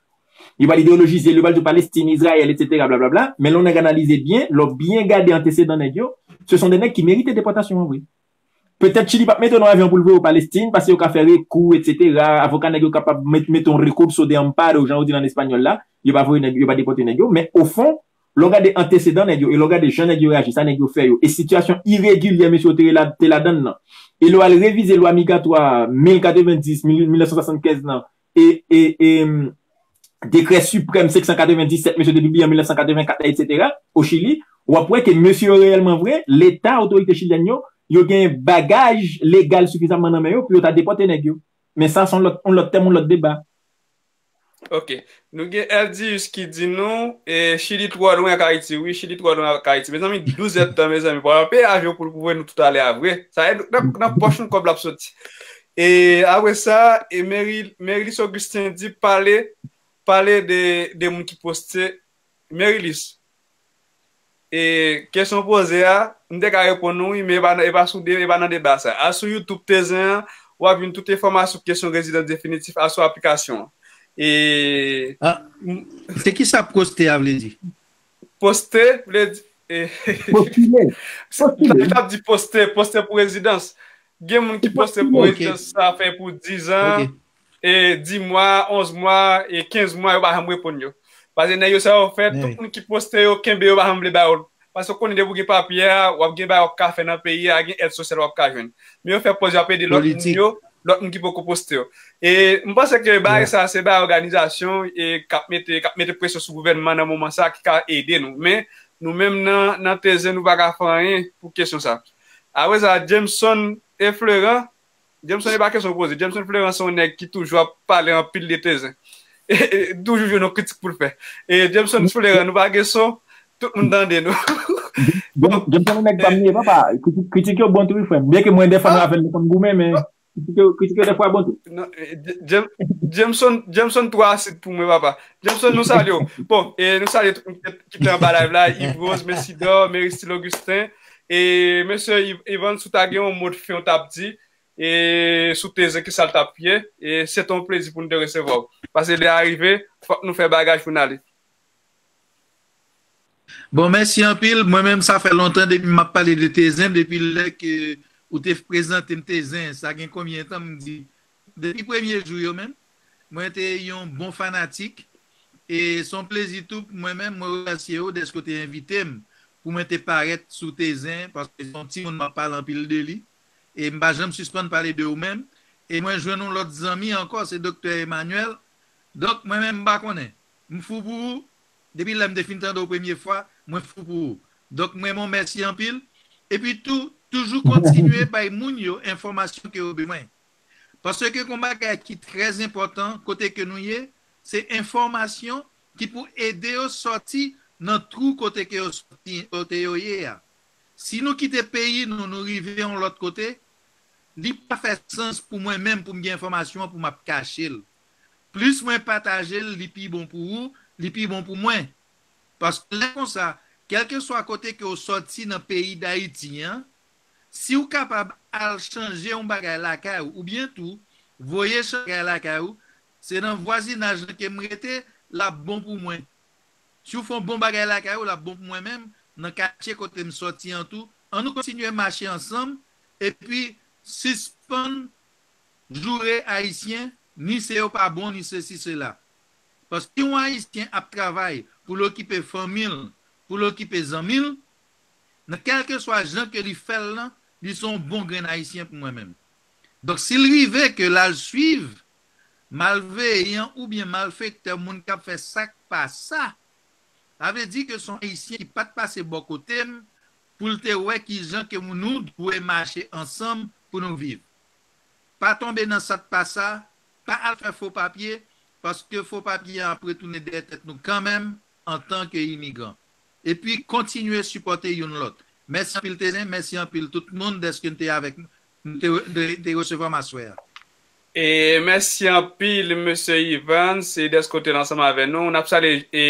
Yo pral ideyolojize l, yo pral di w Palestin, Izrayèl, etsetera, blablabla. Men lè yon nèg analize byen, lè w byen gade antesedan nèg yo, se son de nèg ki merite depòtasyon an vre. Petèt Chili p ap mete w nan avyon pou l voye w Palestin, paske yo ka fè rekou, etsetera. Avoka nèg yo kapab met, mete yon recurso de amparo, jan yo di l an espanyòl la. Yo pa voye nèg, yo pa depòte nèg yo, men ofon, lè w gade antesedan nèg yo, e lè w gade jan nèg yo reyaji, sa nèg yo fè yo, e sitiyasyon iregilye mesye yo te la, te ladann nan, e lè w al revize lwa migatwa mil katrevendis, mil, mil nèf san swasannkenz nan, e, e, e, dekrè siprèm senk san katrevendisèt, mesye te pibliye an mil nèf san katrevenkat la, etsetera, o Chili, w ap wè ke mesye yo reyèlman vre, Leta, otorite chilyèn yo, yo gen bagaj legal sifizamman nan men yo pou yo ta depòte nèg yo. Men sa, se yon lòt, yon lòt tèm, yon lòt deba. Ok. Nou gen Eldius ki di nou, e, Chili twò lwen ak Ayiti. Wi, Chili twò lwen ak Ayiti. Mezanmi, douz èdtan, mezanmi. Pral peye avyon pou l voye nou tout ale a vre. Sa e nan, nan pòch nou kòb la ap soti. E apre sa, e Meri-, Merilis Augustin di pale, pale de, de moun ki poste. Merilis, e kesyon w poze a, m te ka reponn ou wi, men e pa, e pa sou de, e pa nan deba sa. Al sou YouTube Tezen an, w ap jwenn tout enfòmasyon sou kesyon rezidans definitif, al sou aplikasyon an. E Ah, m- se ki sa poste a vle di? Poste vle di, e, Postile. Sa Postile. Sa vle di poste, poste pou rezidans. Gen moun ki poste pou Ok. rezidans, sa fè pou diz an, Ok. e dis mwa, onz mwa, e kenz mwa, yo pa janm reponn yo. Paske nèg yo sa yo fè, Wi. tout moun ki poste yo, kenbe yo pa janm vle ba yo. Paske w konnen depi w gen papye a, w ap gen bagay w ap ka fè nan peyi a, gen èd sosyal w ap ka jwenn. Men yo fè pòz y ap ede lòt moun Politik. yo, lòt moun ki poko poste yo. E m panse ke bagay Wi. sa se bagay òganizasyon e k ap mete, k ap mete presyon sou gouvènman nan moman sa ki ka ede nou. Men nou menm nan, nan Tezen nou pa ka fè anyen pou kesyon sa. Apre sa, Jameson e Fleran, Jameson e pa kesyon poze. Jameson Fleran se yon nèg ki toujou ap pale anpil de Tezen. E, e, toujou jwenn yon kritik pou l fè. E Jameson Fleran, nou pa gen son, tout moun tande nou. Bon. Jameson yon nèg pa m li ye, papa. Kritik, kritik yo bon tou, wi, frè m. Byenke mwen, dèfwa, mwen avè l, nou konn goumen, men kritik yo, kritik yo dèfwa bon tou. Non, e, J-, Jam-, Jameson, Jameson twò asid pou mwen, papa. Jameson, nou salye w. Bon, e nou salye tout moun ki te, ki te anba live la, Yves Rose, Messidor, Meristil Augustin, e mesye Yv-, Yvan, si w ta gen yon mo de fen w t ap di, e sou Tezen ki sa l t ap ye, e se te yon plezi pou n te resevwa w. Paske lè a rive, fòk nou fè bagaj pou n ale. Bon, mèsi anpil. Mwen menm, sa fè lontan depi m ap pale de Tezen, depi lè ke ou te prezante m Tezen, sa gen konbyen tan m di? Depi premye jou yo menm, mwen te yon bon fanatik. E se yon plezi tou pou mwen menm, mwen remèsye w dèske w te envite m pou mwen te parèt sou Tezen, paske se yon timoun m ap pale anpil de li. E m pa janm sispann pale de ou menm. E mwen jwenn yon lòt zanmi ankò, se Doktè Emmanuel. Donk, mwen menm, m pa konnen. M fou pou ou. Depi lè m te fin tande w premye fwa, mwen fou pou ou. Donk, mwen, mwen mèsi anpil. Epi tou, toujou kontinye bay moun yo enfòmasyon ke yo bezwen. Paske gon bagay ki trè enpòtan kote ke nou ye, se enfòmasyon ki pou ede yo sòti nan twou kote ke yo sòti, kote yo ye a. Si nou kite peyi nou, nou rive yon lòt kote, li pa fè sans pou mwen menm pou m gen enfòmasyon an pou m ap kache l. Plis mwen pataje l, li pi bon pou ou, li pi bon pou mwen. Paske lè konsa, kèlkeswa kote ke w sòti nan peyi Dayiti an, si w kapab al chanje yon bagay lakay ou, oubyen tou, voye chanje bagay lakay ou, se nan vwazinaj lan ke m rete, l ap bon pou mwen. Si w fè yon bon bagay lakay ou, l ap bon pou mwen menm, nan katye kote m sòti an tou. Ann nou kontinye mache ansanm, epi sispann joure Ayisyen, ni se yo pa bon, ni sesi, sela. Paske yon Ayisyen ap travay pou l okipe fanmi l, pou l okipe zanmi l, nan kèlkeswa jan ke li fè l lan, li se yon bon grenn Ayisyen pou mwen menm. Donk, si l rive ke l al swiv malveyan oubyen malfektè, moun k ap fè sa k pa sa, sa vle di ke se yon Ayisyen ki pa t pase bò kote m pou l te wè ki jan ke nou dwe mache ansanm pou nou viv. Pa tonbe nan sa k pa sa, pa al fè fo papye, paske fo papye an ap retounen dèyè tèt nou kanmenm antanke imigran. Epi kontinye sipòte youn lòt. Mèsi anpil Tezen, mèsi anpil tout moun dèske n te avèk nou, n te, te, te resevwa m aswè a. E mèsi anpil, mesye Evans, e dèske w te la ansanm avè nou. N ap salye, e,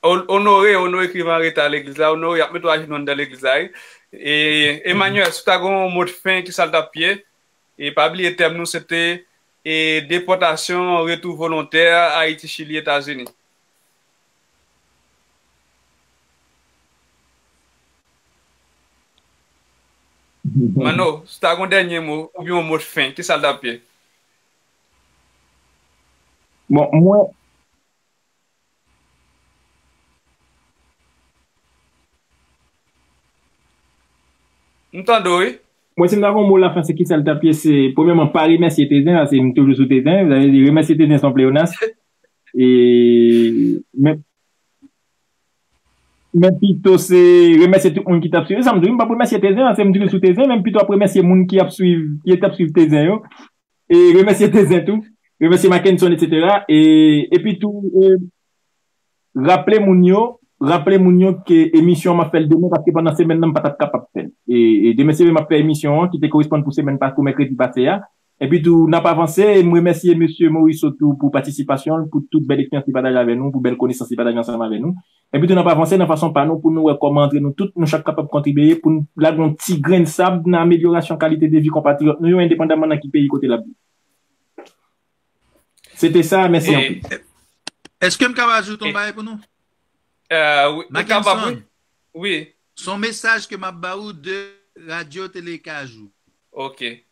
On-, Onore, Onore ki rive an reta legliz la. Onore, y ap mete w ajenou anndan legliz la, wi. E, Emmanuel, si w ta gen yon mo de fen, ki sa l t ap ye? E pa bliye tèm nou, se te, e, depòtasyon, retou volontè, Ayiti, Chili, Etazini. Manno, si w ta gen yon dènye mo, oubyen yon mo de fen, ki sa l t ap ye? Bon, mwen, M tande w, wi. Mwen, si m ta gen yon mo lafen, se ki sa l t ap ye, se, premyèman, pa remèsye Tezen, paske m toujou sou Tezen, sa vle di, remèsye Tezen se yon pleonas. E, men, men pito se remèsye tout moun ki t ap swiv. E sa m di w, m p ap remèsye Tezen, paske m toujou sou Tezen, men m pito ap remèsye moun ki ap swiv, ki t ap swiv Tezen yo. E remèsye Tezen tou, remèsye Mackenson, et cetera. E, epi tou, e, raple moun yo, raple moun yo ke emisyon an m ap fè l demen, paske pandan semèn nan m pa t ap kapab fè l. E, e demen se m ap fè emisyon an ki te koresponn pou semèn pa, pou mèkredi pase a. Epi tou, n ap avanse, e m remèsye mesye Morisseau tou pou patisipasyon l, pou tout bèl eksperyans li pataje avè nou, pou bèl konesans li pataje ansanm avè nou. Epi tou, n ap avanse nan fason pa nou pou nou wè kòman antre nou tout, nou chak kapab kontribiye pou n lage yon ti grenn sab nan amelyorasyon kalite de vi konpatriyòt nou yo, endepandaman nan ki peyi kote l ap viv. Se te sa, mèsi anpil. E, èske m kapab ajoute yon bagay pou nou? E, wi, ou kapab, wi. Mackenson, wi. Se yon mesaj ke m ap ba ou de Radyo Tele Kajou. Ok.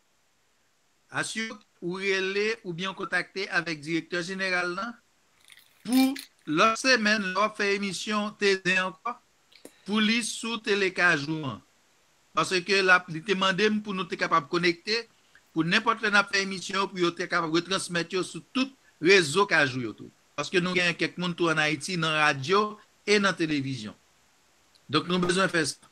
Asire w ou rele oubyen w kontakte avèk direktè jeneral lan pou lòt semèn, lè w ap fè emisyon Tezen ankò, pou li sou Tele Kajou an. Paske l ap, li te mande m pou nou te kapab konekte, pou nenpòt lè n ap fè emisyon yo, pou yo te kapab retransmèt yo sou tout rezo Kajou yo tou. Paske nou gen kèk moun tou ann Ayiti, nan radyo e nan televizyon. Donk, nou bezwen fè sa.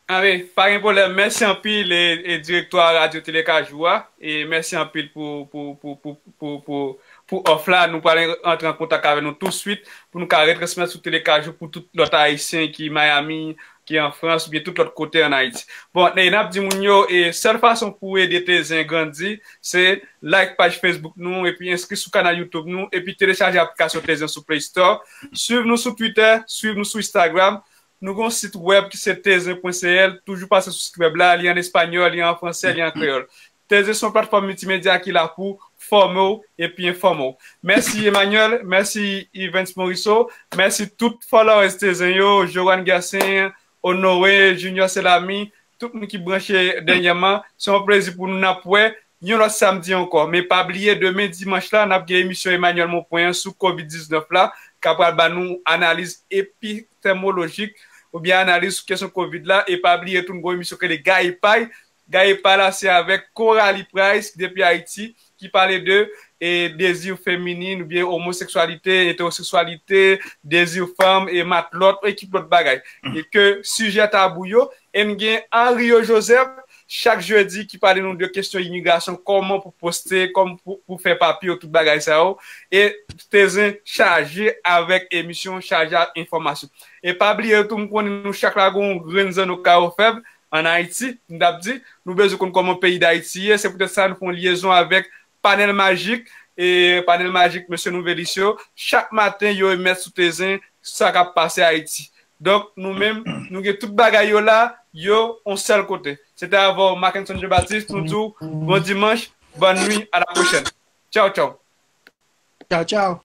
A wi, pa gen pwoblèm. Mèsi anpil, e, e direktè Radyo Tele Kajou a. E mèsi anpil pou, pou, pou òf la. Nou pral antre an kontak avè nou touswit pou nou ka retransmèt sou Tele Kajou pou tout lòt Ayisyen ki Miami, ki an Frans, oubyen tout lòt kote ann Ayiti. Bon, e n ap di moun yo, e sèl fason pou w ede Tezen grandi, se like paj Facebook nou, epi enskri sou kanal YouTube nou, epi telechaje aplikasyon Tezen sou Play Store. Swiv nou sou Twitter, swiv nou sou Instagram. Nou gen yon sit wèb ki se tezen pwen C L, toujou pase sou sit wèb la, li an espanyòl, li an fransè, li an kreyòl. Tezen se yon platfòm miltimedya ki la pou fòme w epi enfòme w. Mèsi Emmanuel, mèsi Evens Morisseau, mèsi tout followers Tezen yo, Joanne Gersin, Honoré, Junior Selami, tout moun ki branche dènyèman. Se yon plezi pou nou n ap wè yon lòt samdi ankò. Men pa bliye, demen dimanch la, n ap gen emisyon Emmanuel Monpwen an sou kovid diznèf la, k ap pral ba nou analiz epitemolojik oubyen analiz sou kesyon kovid la. E pa bliye tou, n gen yon emisyon ki rele Gaye Pay. Gaye Pay la, se avèk Coralie Price depi Ayiti, ki pale de e dezi feminin oubyen omoseksyalite, etewoseksyalite, dezi fanm e matlòt, e ki lòt bagay. E ke sijè tabou yo, e n gen Henrio Joseph, chak jedi, ki pale nou de kesyon imigrasyon, kòman pou poste, kòman pou, pou fè papye yo, tout bagay sa yo. E Tezen chaje avèk emisyon, chaje ak enfòmasyon. E pa bliye tou, m konnen nou chak la gon grenn zanno Kay Ofèb ann Ayiti, m t ap di, nou bezwen konn kòman peyi Dayiti ye, se poutèt sa nou fè yon lyezon avèk Panèl Majik, e Panèl Majik, mesye Nouvelis yo, chak maten yo emèt sou Tezen sa k ap pase Ayiti. Donk, nou menm, nou gen tout bagay yo la, yo, yon sèl kote. Se te avè w, Mackenson Jean Baptiste, nou di w, bon dimanch, bòn nwi, a la pwochèn. Tchaw, tchaw. Tchaw, tchaw.